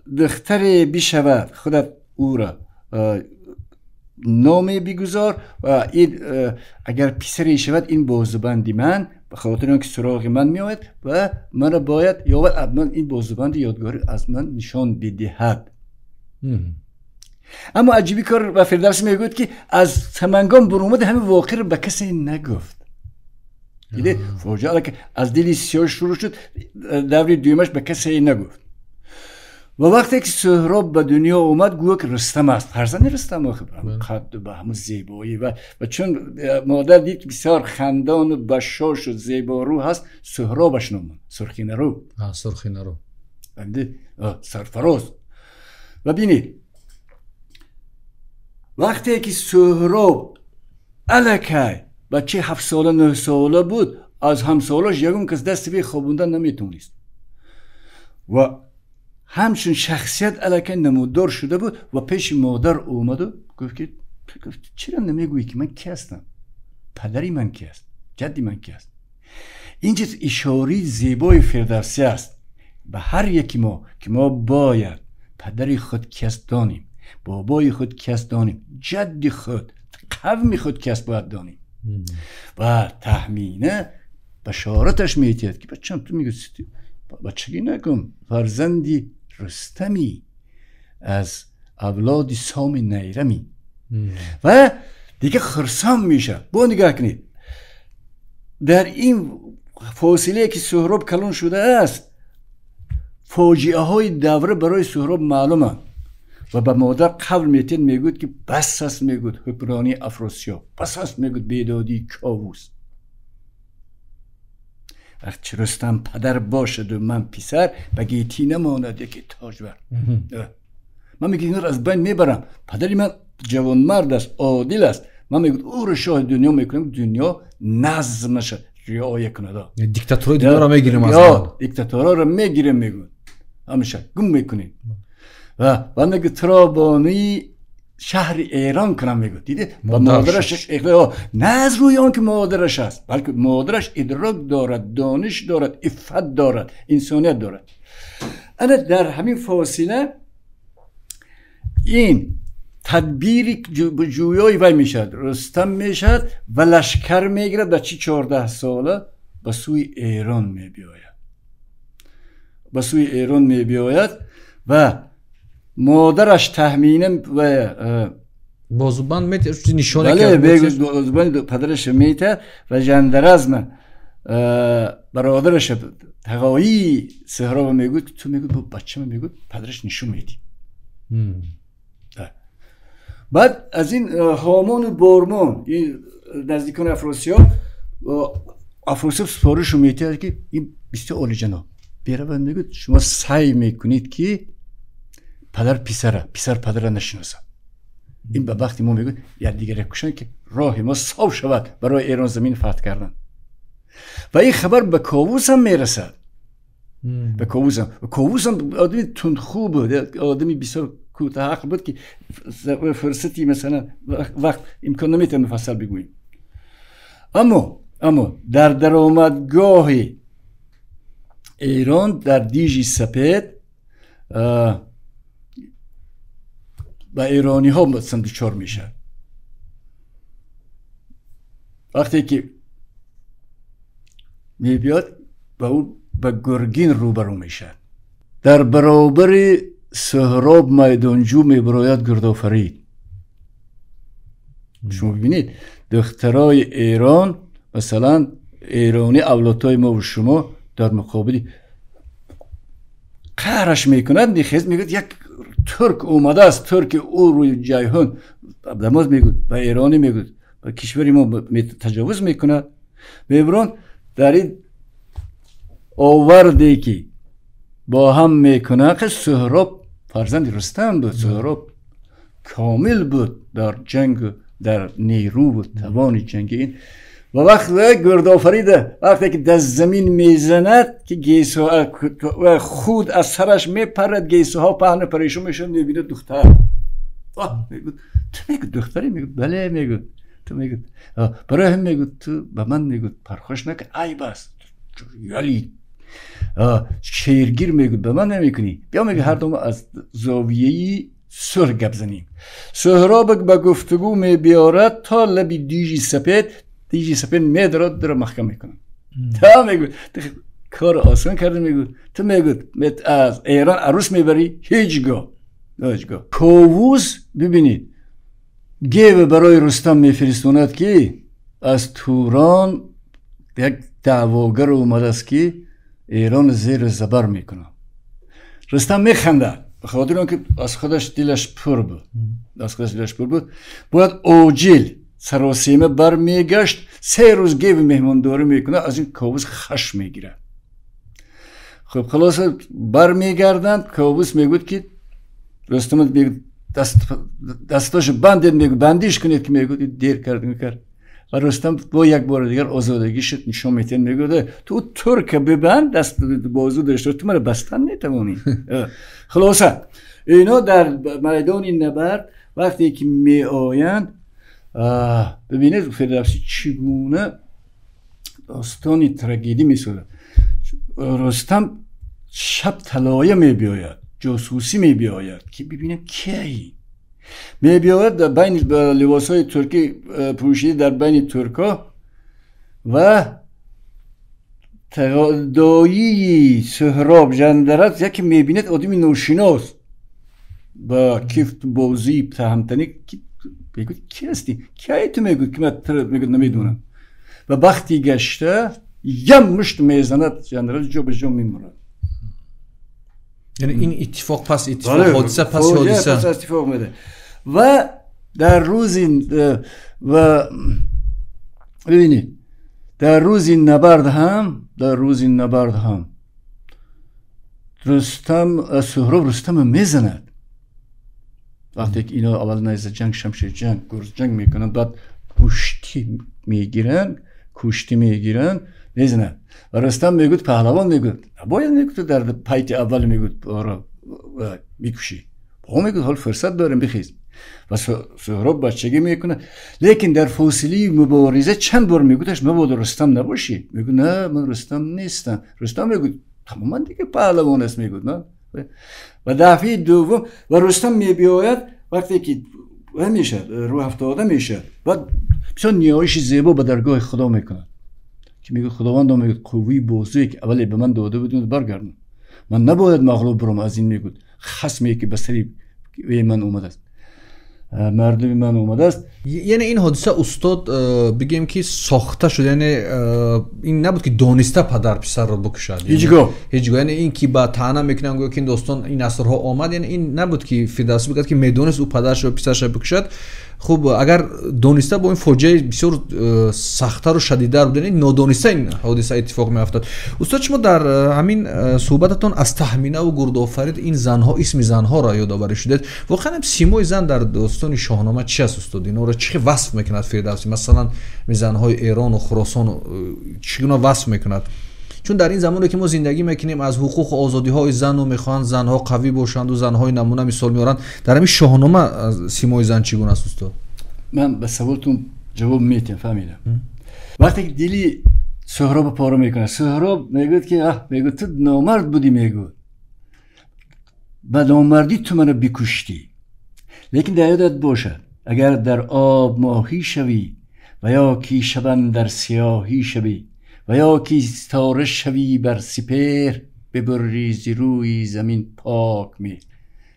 духтаре бишавад худат ӯра номе бигузор ва агар писаре шавад ин бозубанди ман, ба хотири он ки суроғи ман меояд ва маро бояд ёбад, ман ин бозубанди ёдгорӣ аз ман нишон бидиҳад. Аммо аҷиби кор ва Фирдавсӣ мегӯяд ки аз Самангон буромада ҳамин воқеаро ба касе нагуфт. Дидед, фоҷиа ки аз дили сиёҳ шурӯъ шуд, даври дуюмаш ба касе нагуфт. Ва вақте ки Суҳроб ба дунё омад, гӯё ки Рустам аст, фарзанди Рустам, қадду ба ҳамун зебоӣ ва чун модар дид ки бисёр хандону башошу зеборӯ ҳаст, Суҳробаш номонд, Сурхинарӯ. Сурхинарӯ, сарфароз. Ва бинед, вақте ки Суҳроб аллакай бачаи 7 сола 9 сола буд, аз ҳамсолаш ягон кас дасти вай хобондан наметавонист ва ҳамчун шахсият аллакай намудор шуда буд ва пеши модар омаду гуфт ки чаро намегӯӣ ки ман ки ҳастам, падари ман ки аст, ҷадди ман ки аст. Ин чиз ишораи зебои Фирдавсӣ аст ба ҳар яки мо, ки мо бояд падари худ ки аст донем, бобои худ ки аст донем, ҷадди худ, қавми худ ки аст бояд донем. Ва Таҳмина башораташ метиҳад ки бачам, ту мегӯӣ бачагӣ накун, фарзанди Рустамӣ, аз авлоди Соми Найрамӣ. Ва дигар хурсанд мешавад. Бо нигоҳ кунед, дар ин фосилае ки Суҳроб калон шудааст, фоҷиаҳои давра барои Суҳроб маълуманд. ва ба модар қавл метиҳад, мегӯяд ки бас аст, мегӯяд ҳукмронии Афросиёб, бас аст, мегӯяд бедодии Ковус. Вақти Рустам падар бошад ва ман писар, ба гетӣ намонад яке тоҷвар. Ман мегӯям инро аз байн мебарам. Падари ман ҷавонмард аст, одил аст. Ман мегӯям ӯро шоҳи дунё мекунам, дунё назмаш риоя кунад. Диктаторои дунёро мегирем аз диктаторҳоро мегирем, мегӯяд. Ҳамеша гум мекунем. Ва баъд мегӯяд туро бонуи шаҳри Эрон кунам, мегӯяд. Дидед? Ба модараш на аз рӯи он ки модараш аст, балки модараш идрок дорад, дониш дорад, иффат дорад, инсоният дорад. Ана дар ҳамин фосила ин тадбири ҷӯёи вай мешавад, Рустам мешавад ва лашкар мегирад дар чи 14 сола ба сӯи Эрон мебиёяд. Ба сӯи Эрон мебиёяд ва модараш Таҳмина ва бозубанд нишона бозубанд падараш метаҳад ва Жандаразма бародараш Тағоии Сӯҳроб мегӯяд, ту мегӯяд бо бачама мегӯяд падараш нишон медиҳ. Баъд аз ин Ҳомону Бормон, ин наздикони Афросиёб, Афросиёб супоришу метиҳад ки ин бисёр олиҷаноб беравад, мегӯяд шумо саъй мекунед ки падар писара, писар падара нашиносад. Ин ба бахти мо мегӯяд якдигарро кушанд ки роҳи мо соф шавад барои Эрон замин фатҳ кардан. Ва ин хабар ба Ковус ҳам мерасад. Ба Ковус ҳам. Ковус ҳам одами тундхӯ буд, одами бисёр кӯтаҳақл буд ки фурсати масалан вақт имкон наметавон муфассал бигӯем. Аммо дар даромадгоҳи Эрон дар дижи сапед ба эрониҳо масалан дучор мешавад. Вақте ки мебиёд ба ӯ ба Гургин рӯбарӯ мешавад. Дар баробари Суҳроб майдонҷӯ мебарояд Гурдофарид. Шумо бибинед, духтарои Эрон, масалан эронӣ авлодҳои мо ва шумо дар муқобили қаҳраш мекунад, мехез мегӯяд як турк омадааст, турки ӯ рӯи Ҷайҳун намоз мегӯяд, ба эронӣ мегӯяд, ба кишвари мо таҷовуз мекунад. Мебарон дар ин оварде ки бо ҳам мекунанд, Суҳроб фарзанди Рустам буд, Суҳроб комил буд дар ҷанг, дар нерӯ буд, тавони ҷангӣ. Ин ва вақт Гурдофарида вақте ки дар замин мезанад ки гесу худ аз сараш мепарад, гесуҳо паҳну парешон мешаванд, мебинад духтар. Мегӯяд ту мегӯяд духтаре? Мегӯяд бале, мегӯяд ту мегӯяд барои ҳам мегӯяд ту ба ман мегӯяд пархош накун, айб аст, яли шергир мегӯяд ба ман намекунӣ, биё мегӯяд ҳар думо аз зовияи сурх гап занем. Суҳроб ба гуфтугӯ мебиёрад то лаби дижи сапед, дижи сапед медорад, дуро маҳкам мекунад. Та мегӯяд кор осон карда, мегӯяд ту мегӯяд аз Эрон арӯс мебарӣ? Ҳеҷ гоҳ, ҳеҷ гоҳ. Ковус бибинед, гев барои Рустам мефиристонад ки аз Турон як даъвогар омадааст ки Эрон зери забар мекунад. Рустам механдад, ба хотири он ки аз худаш дилаш пур буд, аз худаш дилаш пур буд. Бояд оҷил саросема бармегашт, 3 рӯз геви меҳмондорӣ мекунад, аз ин Ковус хашм мегирад. Хуб, хулоса бармегарданд, Ковус мегӯяд ки Рустам мегӯяд дастошо бандед, мегӯяд бандиш кунед ки мегӯяд дер кард, мекард. Ва Рустам бо як бори дигар озодагиаш нишон медиҳад, мегӯяд ту турка бибанд, даст бозу дошта, ту маро бастан метавонӣ. Хулоса ино дар майдони набард вақте ки меоянд, бибинед Фирдавсӣ чӣ гуна достони трагедӣ месозад. Рустам шаб талоя мебиёяд, ҷосусӣ мебиёяд ки бибинад кияи мебиёяд, дар байни либосҳои туркӣ пӯшида дар байни туркҳо ва доии Суҳроб Жандарат яке мебинад одами ношинос ба кифт бозӣ таҳамтанӣ, мегӯяд ки ҳастӣ, кияи ту? Мегӯяд ки ман туро мегӯяд намедонам. Ва бахти гашта ям мушт мезанад, Жандарат ҷо ба ҷо мемурад. یعنی این اتفاق پس اتفاق، حادثه پس حادثه پس اتفاق میده و در روز و ببینید در روز نبرد هم رستم سهراب رستم میزند. وقتی که اینا اول نیزه جنگ، شمشیر جنگ، گرز جنگ میکنن، بعد کشتی میگیرن میزنن و رستم میگوید پهلوان میگوید باید میگوید در پیت اول میگوید آره میکشی، او میگوید حال فرصت داریم بخیز و سهراب بچگی میکنه، لیکن در فاصله مبارزه چند بار میگویدش مبادا رستم نباشی، میگه نه من رستم نیستم. رستم میگوید تماما دیگه پهلوان است، میگوید نه. و دفعه دوم و رستم میبیاید وقتی که میشه روح افتاده میشه و بسیار نیایش زیبا به درگاه خدا میکنه که میگه خداوند میگه قوی بازویی که اولی به من داده بود برگردم، من نباید مغلوب برم از این، میگه خصمی که به سری من اومده است، مردم من اومده است. یعنی این حادثه استاد بگیم که ساخته شد، یعنی این نبود که دانسته پدر پسر را بکشد، هیچگاه یعنی این که با طعنه میکنن گویا که این داستان این اثرها آمد، یعنی این نبود که فردوسی بگه که میدونست او پدرش و پسرش را بکشد. خب اگر دانسته با این فاجعه بسیار سخت‌تر و شدیدتر بود، یعنی نادانسته این حادثه اتفاق می‌افتاد. استاد شما در همین صحبتتون از تهمینه و گردآفرید این زنها، اسم زنها را یادآوری شدید. واقعا هم سیمای زن در داستان شاهنامه چی است استاد؟ اینا را چه وصف میکند فردوسی؟ مثلا زنهای ایران و خراسان چگونه وصف میکند؟ چون در این زمانی که ما زندگی میکنیم از حقوق و آزادی های زن و میخوان زنها قوی باشند و زنهای نمونه مثال میارند، در همین شاهنامه سیمای زن چگونه است استاد؟ من به سوالتون جواب میتم، فهمیدم. وقتی که دلی سهراب پاره میکنه، سهراب میگه که میگه تو نامرد بودی، میگه به نامردی تو منو بکشتی، لیکن در یادت باشه اگر در آب ماهی شوی و یا کی شبن در سیاهی شوی و یا کی ستاره شوی بر سپهر، ببری ز روی زمین پاک می،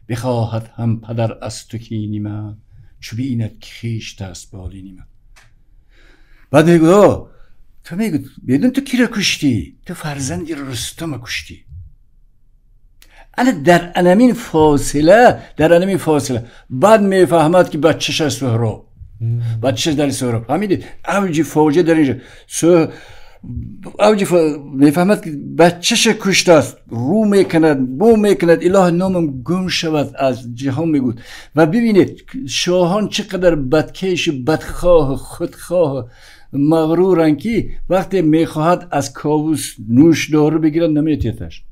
بخواهد هم پدر از تو کینی من، چو بیند که خویش دست بالینی من. بعد میگه تو میگه بدون تو کی را کشتی؟ تو فرزندی رستم کشتی. انا در انمین فاصله بعد میفهمد که بچه‌ش از سهراب، بچه‌ش در سهراب، فهمیدید؟ اوج فاجعه در اینجا اوج میفهمد که بچه‌ش کشته است، رو میکند، بو میکند، اله نامم گم شود از جهان میگود. و ببینید شاهان چقدر بدکش، بدخواه، خودخواه، مغرورن که وقتی میخواهد از کاووس نوش دارو بگیرد نمیتیتش،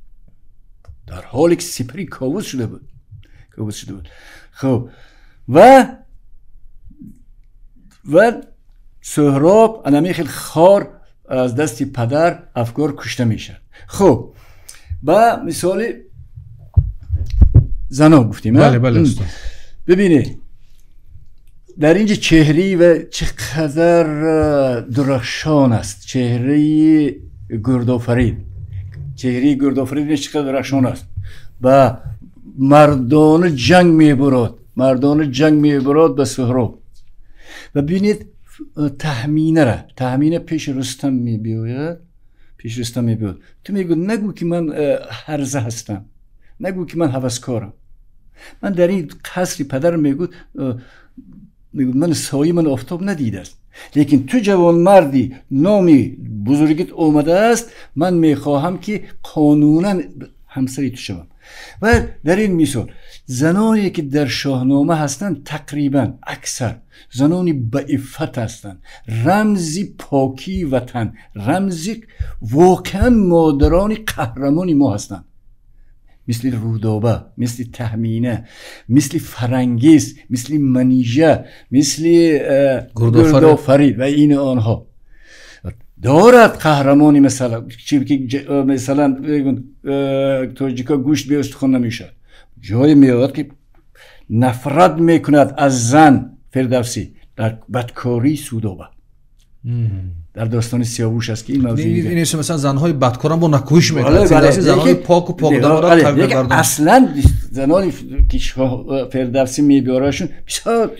در حالی که سپری کاووس شده بود، خب و سهراب انمی خیلی خار از دست پدر افکار کشته میشه. خب با مثال زنا گفتیم. بله بله استاد. ببینید در اینجا چهره و چقدر درخشان است، چهره گردآفرید، چهره گردآفرید چقدر درخشان است و مردان جنگ میبرد، مردان جنگ میبرد به سهراب. و ببینید تهمینه را، تهمینه پیش رستم میبیاید، پیش رستم میبیاید، تو میگو نگو که من هرزه هستم، نگو که من هوسکارم، من در این قصر پدر میگو، میگو من سایه من آفتاب ندیده است، لیکن تو جوان مردی نامی بزرگیت اومده است، من میخواهم که قانونا همسری تو شوم. و در این مثال زنانی که در شاهنامه هستند تقریبا اکثر زنانی به عفت هستند، رمزی پاکی وطن، رمزی واقعا مادران قهرمان ما هستند، مثل رودابه، مثل تهمینه، مثل فرنگیس، مثل منیژه، مثل گردآفرید و این آنها دارد قهرمانی. مثلا مثلا تاجیکا گوشت به استخوان نمیشد، جای میاد که نفرت میکند از زن فردوسی در بدکاری سودابه، در داستان سیاوش است که این موضوع این مثلا زنهای بدکاران با نکوهش میکنند، زنهای پاک و پاکدامن اصلا زنانی که فردوسی میبیارشون بسیار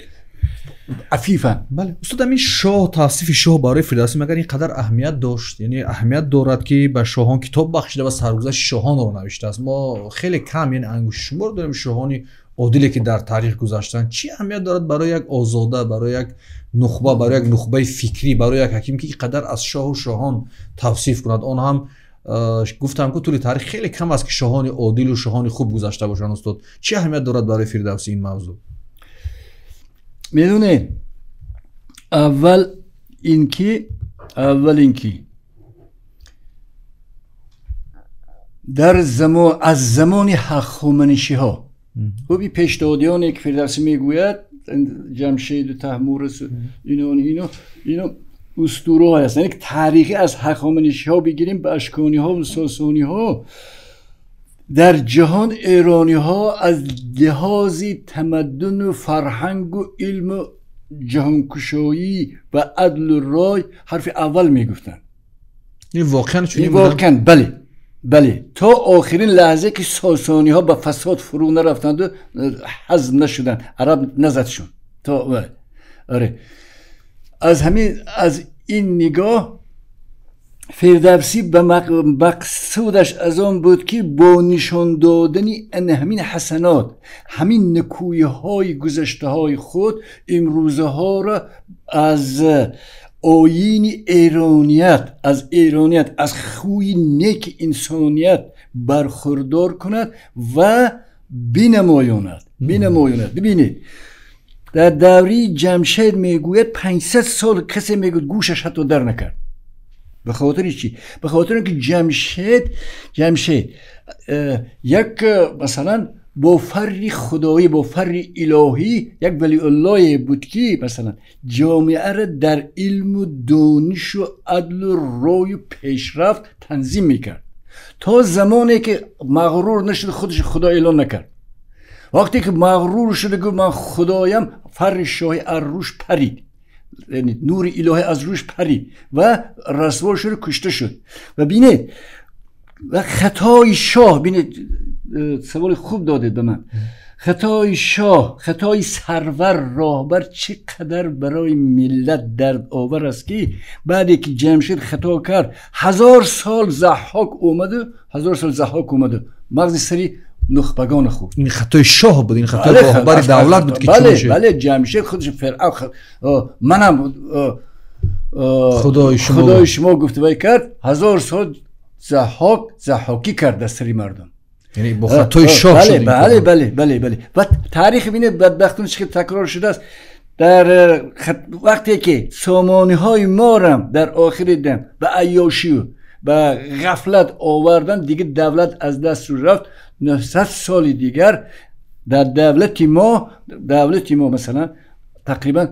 афифанд. Бале устод, ҳамин шоҳ, тавсифи шоҳ барои Фирдавсӣ магар ин қадар аҳамият дошт? Яъне аҳамият дорад ки ба шоҳон китоб бахшида ва саргузашти шоҳонро навиштааст. Мо хеле кам, яъне ангуштшумор дорем шоҳони одиле ки дар таърих гузаштанд. Чӣ аҳамият дорад барои як озода, барои як нухба, барои як нухбаи фикрӣ, барои як ҳаким ки ин қадар аз шоҳу шоҳон тавсиф кунад? Он ҳам гуфтам ки тӯли таърих хеле кам аст ки шоҳони одилу шоҳони хуб гузашта бошанд. Устод, чӣ аҳамият дорад барои Фирдавсӣ ин мавзӯъ? Медонед, аввал инки дар замон, аз замони ҳахоманишиҳо, хуб ин пешдодиёне ки Фирдавсӣ мегӯяд, Ҷамшеду Таҳмурас, ино устураҳо ҳастанд, яъне таърихӣ аз ҳахоманишиҳо бигирем ба ашкониҳо ва сосониҳо, дар ҷаҳон эрониҳо аз лиҳози тамаддуну фарҳангу илму ҷаҳонкушоӣ ва адлу рой ҳарфи аввал мегуфтанд. Ин воқеан чунин буд? Воқеан бале, бале. То охирин лаҳза ки сосониҳо ба фасод фурӯ нарафтанду ҳазм нашуданд, араб назадшон. То оре, аз ҳамин, аз ин нигоҳ Фирдавсӣ ба мақсудаш аз он буд ки бо нишон додани ҳамин ҳасанот, ҳамин некӯиҳои гузаштаҳои худ имрӯзаҳоро аз оини эроният, аз эроният, аз хӯи неки инсоният бархурдор кунад ва бинамоёнад. Бибинед, дар давраи Ҷамшед мегӯяд 500 сол касе мегӯяд гӯшаш ҳатто дар накард. به خاطر چی؟ به خاطر اینکه جمشید یک مثلا با فر خدایی، با فر الهی، یک ولی الله بود که مثلا جامعه را در علم و دانش و عدل و رای و پیشرفت تنظیم میکرد تا زمانی که مغرور نشد، خودش خدا اعلان نکرد. وقتی که مغرور شد گفت من خدایم، فر شاهی از روش پرید، یعنی نور الهی از روش پرید و رسوا شد، کشته شد. و بینید و خطای شاه، بینید سوال خوب دادید به من، خطای شاه، خطای سرور، راهبر چقدر برای ملت درد آور است که بعدی که جمشید خطا کرد 1000 سال ضحاک اومده، 1000 سال ضحاک اومده مغز سری نخبگان خوب. این خطای شاه بود، این خطای راهبر دولت بود که بله بله، جمشید خودش فرعون منم خدای شما گفت وای کرد، 1000 سال ضحاکی کرد از سری مردم. یعنی با خطای شاه شد. بله بله بله بله. و تاریخ بینید بدبختون چه تکرار شده است. در وقتی که سامانی های ما هم در آخر دم به عیاشی و به غفلت آوردن، دیگه دولت از دست رو رفت. 900 سال دیگر در دولت ما مثلا تقریبا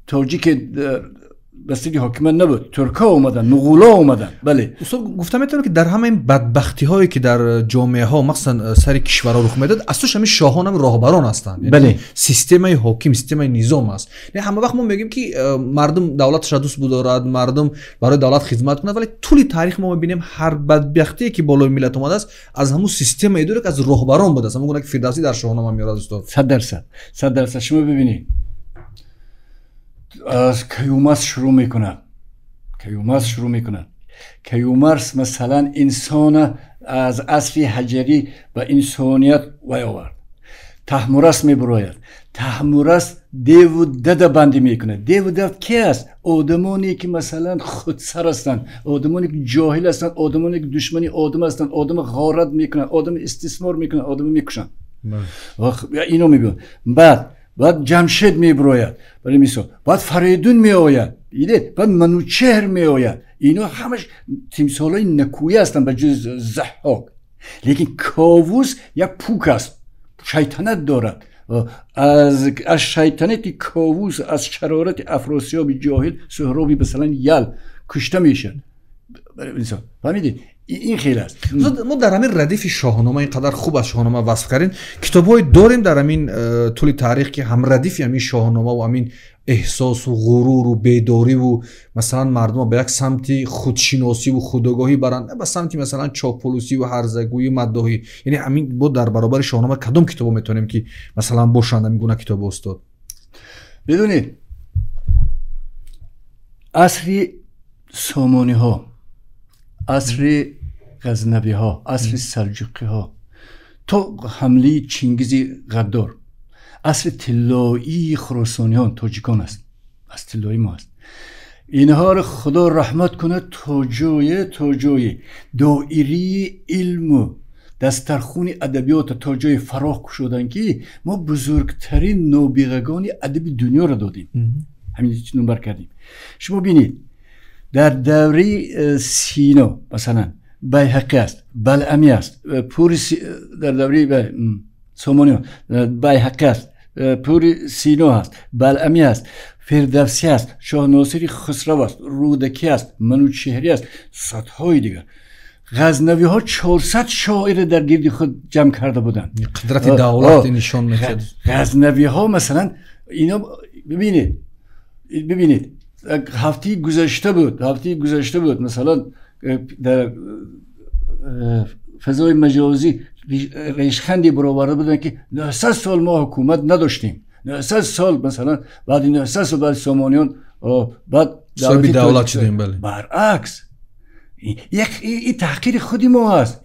تاجیک بستگی حاکمان نبود، ترک‌ها اومدن، مغول‌ها اومدن. بله استاد، گفتم میتونم که در همه این بدبختی‌هایی که در جامعه‌ها مخصوصا سر کشورها رخ میداد، اصلش همین شاهان هم راهبران هستند. بله، سیستم حاکم، سیستم نظام است. نه همه وقت ما میگیم که مردم دولتش را دوست بدارد، مردم برای دولت خدمت کنند، ولی طول تاریخ ما می‌بینیم هر بدبختی که بالای ملت اومده است از همون سیستم اداره که از راهبران بوده است. همون گونه که فردوسی در شاهنامه میاره استاد. 100% 100%. شما ببینید از کیومرث شروع میکند، کیومرث مثلا انسان از عصر حجری به انسانیت وی آورد. تحمورس میبراید، تحمورس دیو و دد بندی میکنه. دیو و دد کی است؟ آدمانی که مثلا خودسر هستند، آدمانی که جاهل هستند، آدمانی که دشمنی آدم هستند، آدم غارت میکنن، آدم استثمار میکنن، آدم میکشن. اینو میبینن. بعد جمشید میبراید برای مثال، بعد فریدون میآید، بعد منوچهر میآید. اینا همش تمثالای نکویی هستند به جز ضحاک. لیکن کاووس یک پوک است، شیطنت دارد. از شیطنت کاووس، از شرارت افراسیاب جاهل، سهرابی مثلا یل کشته میشد. برای مثال فهمیدید؟ این خیلی است. ما در همین ردیف شاهنامه اینقدر خوب از شاهنامه وصف کردین، کتاب‌های داریم در همین طول تاریخ که هم ردیف همین شاهنامه و همین احساس و غرور و بیداری و مثلا مردم به یک سمتی خودشناسی و خودآگاهی برند، نه به سمتی مثلا چاپلوسی و هرزگویی و مداحی. یعنی همین بود در برابر شاهنامه کدام کتابو میتونیم که مثلا باشند همین گونه کتاب استاد؟ Медонед, асри сомониҳо, асри ғазнавиҳо, асри салҷуқиҳо то ҳамлаи Чингизи ғаддор, асри тиллоии хуросониён тоҷикон аст, аз тиллои мо аст. Инҳоро Худо раҳмат кунад, то ҷое доираи илму дастархуни адабиётро то ҷое фароҳ кушоданд, ки мо бузургтарин нобиғагони адаби дунёро додем. Ҳамин номбар кардем. Шумо бинед, дар давраи Сино масалан Байҳақӣ аст, Балъамӣ аст, Пури дар давраи Сомониён Байҳақӣ аст, Пури Сино аст, Балъамӣ аст, Фирдавсӣ аст, Шоҳносири Хусрав аст, Рӯдакӣ аст, Манучеҳрӣ аст, садҳои дигар. Ғазнавиҳо 400 шоирро дар гирди худ ҷамъ карда буданд. Қудрати давлат нишон медиҳад. Ғазнавиҳо масалан ино бибинед, ҳафтаи гузашта буд масалан дар фазои маҷозӣ решханде бароварда буданд, ки 900 сол мо ҳукумат надоштем. 900 сол масалан баъди 900 сол баъди сомониён баъд соҳиби давлат шудем. Бале, баръакс ин таҳқири худи мо ҳаст.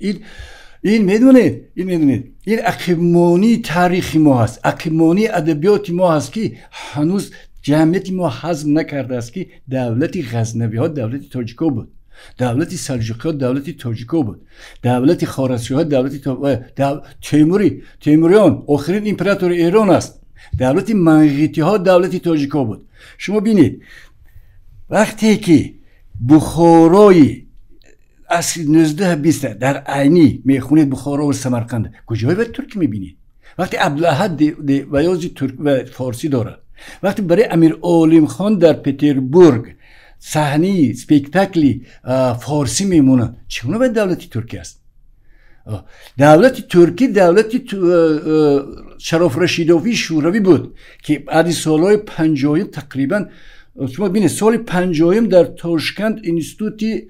Ин медонед, ин ақибмонии таърихи мо ҳаст, ақибмонии адабиёти мо ҳаст, ки ҳанӯз ҷамъияти мо ҳазм накардааст, ки давлати ғазнавиҳо давлати тоҷико буд, давлати салҷуқиҳо давлати тоҷико буд, давлати хоразмшоҳиҳо давлати Темуриён охирин императори Эрон аст, давлати манғитиҳо давлати тоҷико буд. Шумо бинед, вақте ки Бухорои асри 19-20 дар Айнӣ мехонед, Бухоро ва Самарқанд, куҷое бояд туркӣ мебинед? Вақте Абдулаҳад ваёзи турк ва форсӣ дорад, вақте барои Амир Олимхон дар Петербург саҳнаи спектакли форсӣ мемонад, чӣ гуна бояд давлати туркӣ аст? Давлати туркӣ давлати Шароф Рашидовии шӯравӣ буд, ки баъди солҳои 50 тақрибан, шумо бинед, соли 50 дар Тошканд институти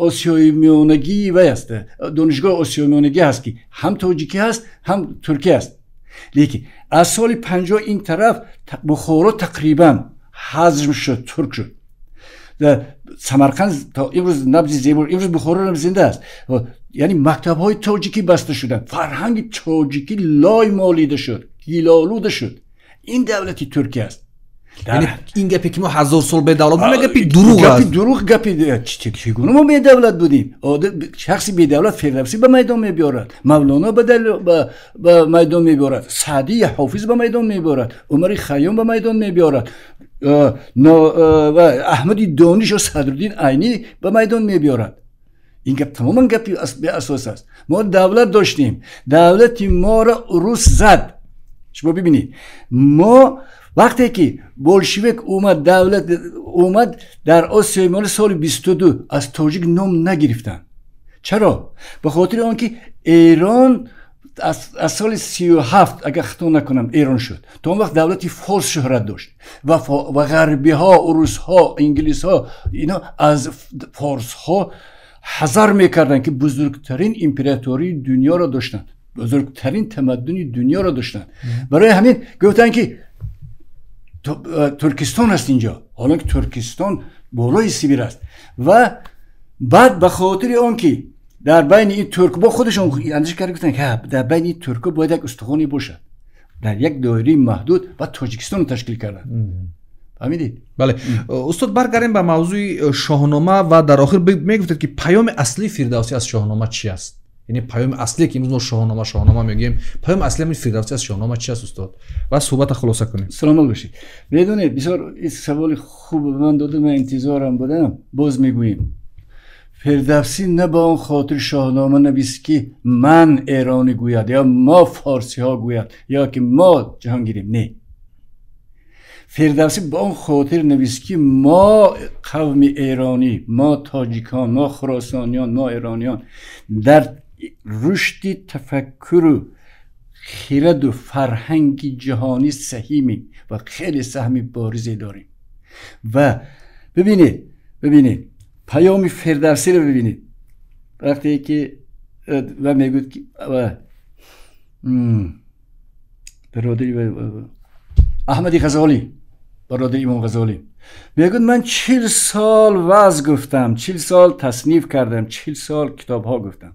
осиёи миёнагӣ вай аст, донишгоҳи осиёи миёнагӣ ҳаст, ки ҳам тоҷикӣ ҳаст, ҳам туркӣ аст. Лекин аз соли 50 ин тараф Бухоро тақрибан ҳазм шуд, турк шуд. Самарқанд то имрӯз набзи зебо, имрӯз Бухоро ҳам зинда аст. Яъне мактабҳои тоҷикӣ баста шуданд, фарҳанги тоҷикӣ лой молида шуд, гилолуда шуд. Ин давлати туркӣ аст. Яъне ин гапе ки мо 1000 сол бедавлат будем, гапи дурӯғ аст. Гапи дурӯғ, гапи чӣ гуна мо бедавлат будем? Шахси бедавлат Фирдавсӣ ба майдон мебиёрад, Мавлоно ба майдон мебиёрад, Саъдии Ҳофиз ба майдон мебиёрад, Умари Хайём ба майдон мебиёрад, Аҳмади Дониш ё Садруддин Айнӣ ба майдон мебиёрад. Ин гап тамоман гапи беасос аст. Мо давлат доштем, давлати моро урус зад. Шумо бибинед, мо вақте ки болшевик омад, давлат омад дар Осиёи Миёна соли 22 аз тоҷик ном нагирифтанд. Чаро? Ба хотири он ки Эрон аз соли 37 агар хато накунам Эрон шуд. То он вақт давлати форс шӯҳрат дошт ва ғарбиҳо, урусҳо, инглисҳо ино аз форсҳо ҳазар мекарданд, ки бузургтарин императории дунёро доштанд, бузургтарин тамаддуни дунёро доштанд. Барои ҳамин гуфтанд, ки Туркистон аст инҷо, ҳоло ки Туркистон болои Сибир аст. Ва баъд ба хотири он ки дар байни ин туркбо худашон андеша карда гуфтанд, ки дар байни ин туркҳо бояд як устухоне бошад, дар як доираи маҳдуд, ва Тоҷикистонро ташкил карданд. Фаҳмидед? Бале. Устод, баргардем ба мавзӯи Шоҳнома ва дар охир мегуфтед, ки паёми аслии Фирдавсӣ аз Шоҳнома чи аст? Яъне паёми аслие ки имрӯз мо Шоҳнома Шоҳнома мегӯем, паёми аслии ҳамин Фирдавсӣ аз Шоҳнома чи аст, устод? Ва суҳбатро хулоса кунем. Саломат бошед. Медонед, бисёр ин саволи хуб ба ман дода, ман интизорам будам. Боз мегӯем, Фирдавсӣ на ба он хотир Шоҳнома навист, ки ман эронӣ гӯяд ё мо форсиҳо гӯяд ё ки мо ҷаҳонгирем. Не, Фирдавсӣ ба он хотир навист, ки мо қавми эронӣ, мо тоҷикон, мо хуросониён, мо эрониён дар рушди тафаккуру хираду фарҳанги ҷаҳонӣ саҳимем ва хеле саҳми боризе дорем. Ва бибинед, паёми Фирдавсиро бибинед, вақте ки ва мегӯяд, ки бародари Аҳмади Ғазолӣ, бародари Имом Ғазолӣ, мегӯяд ман 40 сол ваъз гуфтам, 40 сол тасниф кардам, 40 сол китобҳо гуфтам.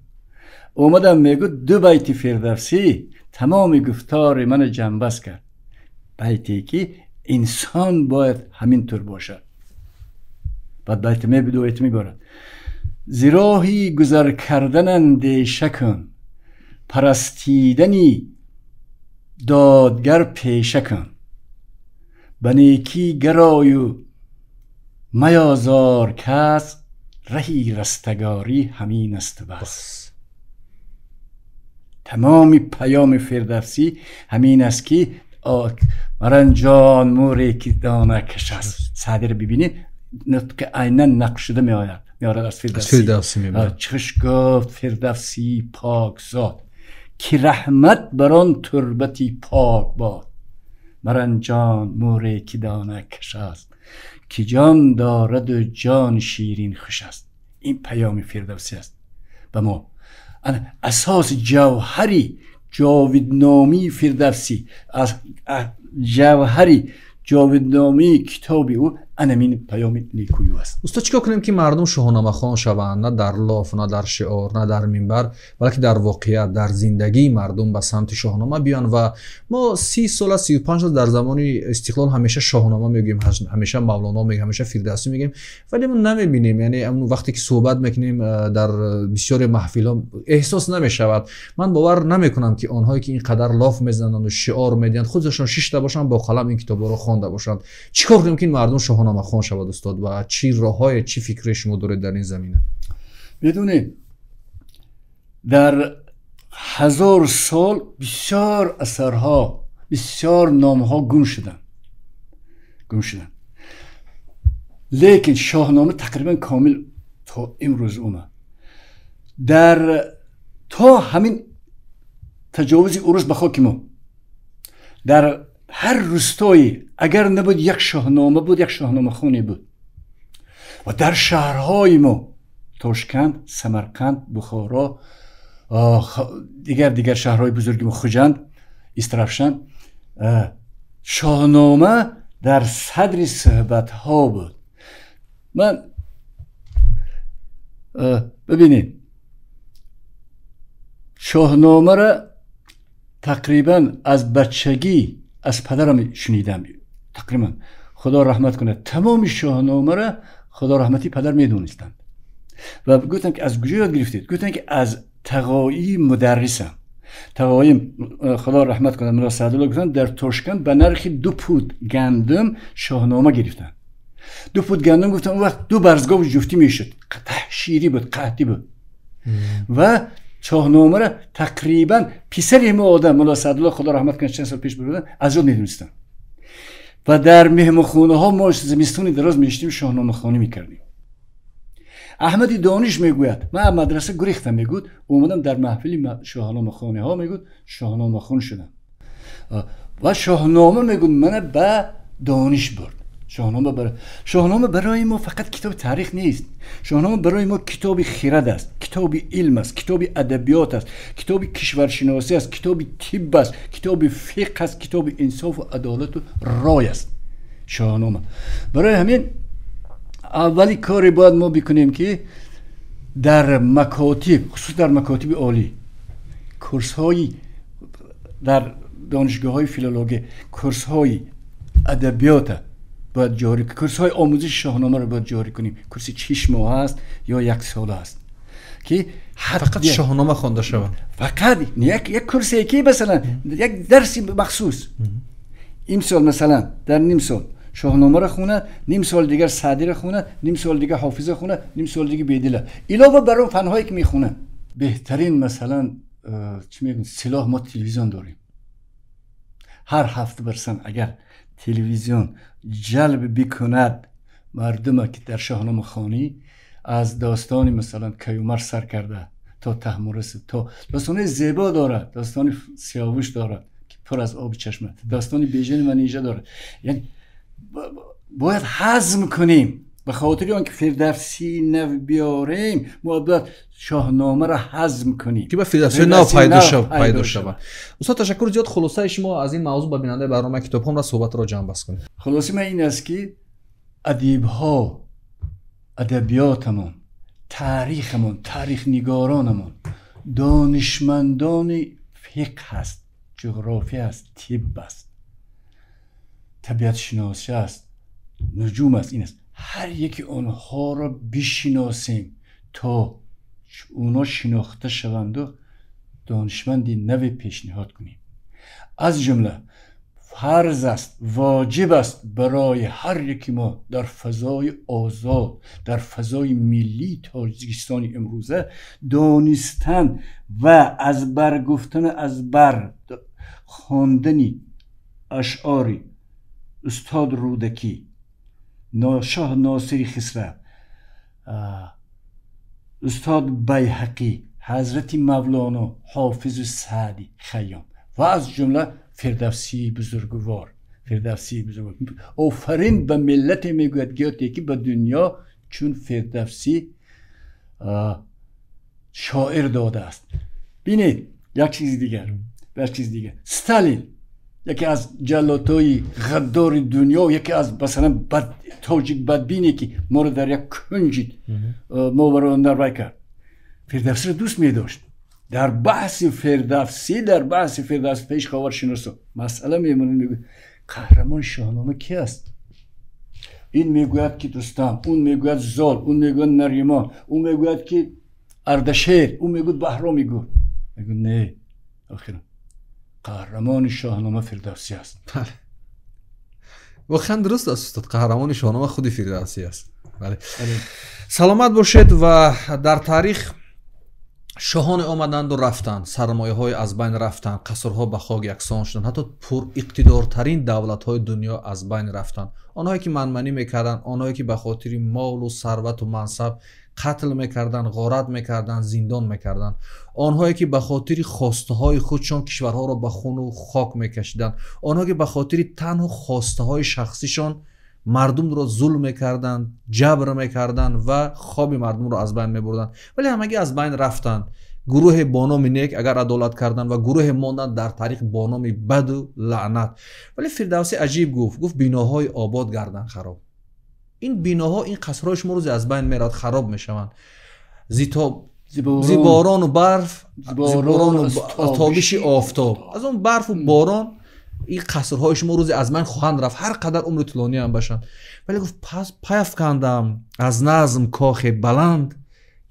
Омадам, мегӯяд, 2 байти Фирдавсӣ тамоми гуфтори маро ҷамъбаст кард. Байте ки инсон бояд ҳамин тур бошад. Баъд байт мебиду мебарад. Зироҳи гузар кардан андеша кун, парастидани додгар пеша кун, ба некӣ гарою маёзор кас, раҳи растагорӣ ҳамин аст бас. Тамоми паёми Фирдавсӣ ҳамин аст ки маранҷон мӯре ки дона каш аст. Саъдиро бибинед, нутқи айнан нақл шуда меояд, меорад аз Фирдавсӣ. Чӣ гуфт Фирдавсӣ покзод, ки раҳмат бар он турбати пок бод. Маранҷон мӯре ки дона каш аст, ки ҷон дораду ҷони ширин хуш аст. Ин паёми Фирдавсӣ аст ба мо. Асоси ҷавҳари ҷовидномии Фирдавсӣ, ҷавҳари ҷовидномии китоби ӯ анамин паёми некӯю аст. Устод, чӣ кор кунем ки мардум шоҳномахон шаванд, на дар лоф, на дар шиор, на дар минбар, балки дар воқеият, дар зиндагии мардум ба самти шоҳнома биён? Ва мо 30 сола, 35 сол дар замони истиқлол ҳамеша шоҳнома мегӯем, ҳамеша Мавлоно мегӯем, ҳамеша Фирдавсӣ мегӯем, вале мо намебинем. Яъне вақте ки суҳбат мекунем дар бисёре маҳфилҳо эҳсос намешавад. Ман бовар намекунам ки онҳое ки ин қадар лоф мезананд шиор медиҳанд, худашон шишта бошанд, бо қалам ин китобҳоро хонда бошанд. Чӣ кор кунем ки ин мардум шоҳномахон шавад, устод, ва чӣ роҳҳое, чӣ фикре шумо доред дар ин замина? Медонед, дар 1000 сол бисёр асарҳо, бисёр номҳо гум шуданд. Лекин шоҳнома тақрибан комил то имрӯз омад. Дар то ҳамин таҷовузи урус ба хоки мо, дар ҳар рустое агар набуд як шоҳнома буд, як шоҳномахоне буд. Ва дар шаҳрҳои мо Тошканд, Самарқанд, Бухоро, дигар шаҳрҳои бузурги мо, Хуҷанд, Истрафшан, шоҳнома дар садри суҳбатҳо буд. Ман бибинед, шоҳномаро тақрибан аз бачагӣ аз падарам шунидам. Тақрибан худо раҳмат кунад, тамоми шоҳномаро худо раҳмати падар медонистанд. Ва гуфтам ки аз куҷо ёд гирифтед? Гуфтам ки аз тағоии мударрисам. Тағоим худо раҳмат кунад, Мулло Саъдулло, гуфтанд дар Тошканд ба нархи 2 пуд гандум шоҳнома гирифтанд. 2 пуд гандум, гуфтам, он вақт 2 барзгови ҷуфтӣ мешуд, ширӣ буд, қаҳтӣ буд. Ва шоҳномаро тақрибан писари ҳама одам Мулло Саъдулло худо раҳмат кунад, чанд сол пеш бурданд, аз ёд медонистанд. Ва дар меҳмонхонаҳо мо зимистони дароз мешидем, шоҳномахонӣ мекардем. Аҳмади Дониш мегӯяд, ман аз мадраса гурехтам, мегӯяд, омадам дар маҳфили шоҳномахониҳо, мегӯяд, шоҳномахон шудам. Ва шоҳнома, мегӯяд, мана ба дониш бурд. Шоҳнома барои мо фақат китоби таърих нест. Шоҳнома барои мо китоби хирад аст, китоби илм аст, китоби адабиёт аст, китоби кишваршиносӣ аст, китоби тиб аст, китоби фиқҳ аст, китоби инсофу адолату рой аст шоҳнома. Барои ҳамин аввали коре бояд мо бикунем ки дар макотиб, хусус дар макотиби олӣ, курсҳои дар донишгоҳҳои филологӣ, курсҳои адабиёта бояд ҷорӣ, курсҳои омӯзиши шоҳномаро бояд ҷорӣ кунем. Курси 6 моҳ аст ё 1 сола аст ки фақат шоҳнома хонда шавад. Фақат як курсе ки масалан як дарси махсус имсол, масалан дар ним сол шоҳномаро хонад, ним сол дигар Саъдиро хонад, ним сол дигар Ҳофиза хонад, ним сол дигар Бедила. Илова бар он фанҳое ки мехонанд. Беҳтарин масалан чӣ мегӯям, силоҳ мо телевизион дорем. Ҳар ҳафта барсан агар телевизион ҷалб бикунад мардума ки дар шоҳномахонӣ аз достони масалан Каюмар сар карда то Таҳмурас, то достони зебо дорад, достони Сиёвуш дорад ки пур аз оби чашм аст, достони Бежан ва Нижа дорад. Яъне бояд ҳазм кунем, Ба хотири он ки Фирдавсии нав биёрем, мо бояд Шоҳномаро ҳазм кунем, ки ба Фирдавсии нав пайдо шавад. Устод, ташаккур зиёд. Хулосаи шумо аз ин мавзӯъ ба бинандаи барномаи Китобхон ва суҳбатро ҷамъбаст кунед. Хулосаи ман ин аст, ки адибҳо, адабиётамон, таърихамон, таърихнигоронамон донишмандони фиқҳ аст, ҷуғрофия аст, тиб аст, табиатшиносӣ аст, нуҷум аст, ин аст. Ҳар яки онҳоро бишиносем, то онҳо шинохта шаванду донишманди наве пешниҳод кунем. Аз ҷумла фарз аст, воҷиб аст барои ҳар яки мо дар фазои озод, дар фазои миллии Тоҷикистони имрӯза донистан ва аз бар гуфтан, аз бар хондани ашъори устод Рӯдакӣ, Шоҳ Носири Хисрав, устод Байҳақӣ, ҳазрати Мавлоно, Ҳофизу Саъдӣ, Хайём ва аз ҷумла Фирдавсии бузургвор. Фирдавсии бузургвор. Офарин ба миллате, мегӯяд Гёте, ки ба дунё чун Фирдавсӣ шоир додааст. Бинед, як чизи дигар, як чизи дигар. Сталин яке аз ҷаллотҳои ғаддори дунё, яке аз масалан тоҷик бадбине, ки моро дар як кунҷи мовароуннарвай кард, Фирдавсиро дӯст медошт. Дар баҳси Фирдавсӣ, дар баҳси Фирдавсӣ пеш ховаршиносо масъала мемонад, мегӯяд қаҳрамони Шоҳнома ки аст? Ин мегӯяд, ки Рустам, он мегӯяд Зол, он мегӯяд Наримон, он мегӯяд, ки Ардашер, он мегӯяд Баҳроми Гур. Мегӯяд не, охиран қаҳрамони Шоҳнома Фирдавсӣ аст. Воқеан дуруст аст, устод, қаҳрамони Шоҳнома худи Фирдавсӣ аст. Бале, саломат бошед. Ва дар таърих шоҳоне омаданду рафтанд, сармояҳое аз байн рафтанд, қасрҳо ба хок яксон шуданд, ҳатто пуриқтидортарин давлатҳои дунё аз байн рафтанд. Онҳое ки манманӣ мекарданд, онҳое ки ба хотири молу сарвату мансаб қатл мекарданд, ғорат мекарданд, зиндон мекарданд, онҳое ки ба хотири хостаҳои худшон кишварҳоро ба хуну хок мекашиданд, онҳое ки ба хотири танҳо хостаҳои шахсишон мардумро зулм мекарданд, ҷабр мекарданд ва хоби мардумро аз байн мебурданд, вале ҳамагӣ аз байн рафтанд. Гурӯҳе бо номи нек агар адолат карданд ва гурӯҳе монданд дар таърих бо номи баду лаънат. Вале Фирдавсӣ аҷиб гуфт, гуфт биноҳои обод гарданд хароб. Ин биноҳо, ин қасрҳои шумо рӯзе аз байн меравад, хароб мешаванд. Зиборону барф, зиборону тобиши офтоб, аз он барфу борон ин қасрҳои шумо рӯзе аз ман хоҳанд рафт, ҳар қадар умри тӯлонӣ ҳам бошанд. Вале гуфт пас пайафкандам аз назм кохе баланд,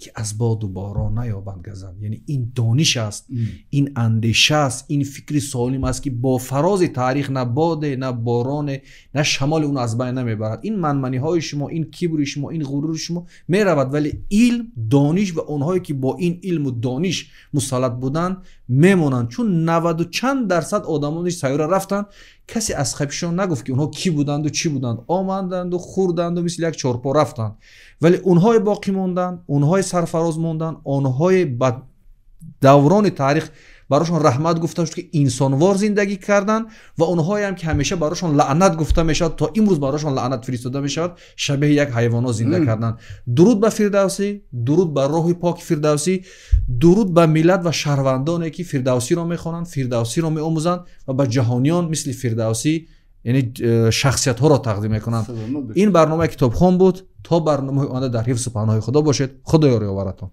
ки аз боду борон наёбанд газанд. Яъне ин дониш аст, ин андеша аст, ин фикри солим аст, ки бо фарози таърих на боде, на бороне, на шамоли он аз байн намебарад. Ин манманиҳои шумо, ин кибри шумо, ин ғурури шумо меравад, вале илм, дониш ва онҳое ки бо ин илму дониш мусаллат буданд мемонанд. Чун 90 чанд дарсад одамони сайёра рафтанд, касе аз хабишон нагуфт, ки онҳо кӣ буданду чӣ буданд. Оманданду хӯрданду мисли як чорпо рафтанд, вале онҳое боқӣ монданд, онҳое сарфароз монданд, онҳое ба даврони таърих барошон раҳмат гуфта шуд, ки инсонвор зиндагӣ карданд, ва онҳоеам ки ҳамеша барошон лаънат гуфта мешавад, то имрӯз барошон лаънат фиристода мешавад, шабеҳи як ҳайвонот зинда карданд. Дуруд ба Фирдавсӣ, дуруд ба роҳи поки Фирдавсӣ, дуруд ба миллат ва шаҳрвандоне, ки Фирдавсиро мехонанд, фирдавсиро меомӯзанд ва ба ҷаҳониён мисли Фирдавсӣ, яъне шахсиятҳоро тақдим мекунанд. Ин барномаи Китобхон буд. То барномаи оянда дар ҳифзу паноҳи Худо бошед. Худо ёри оваратон.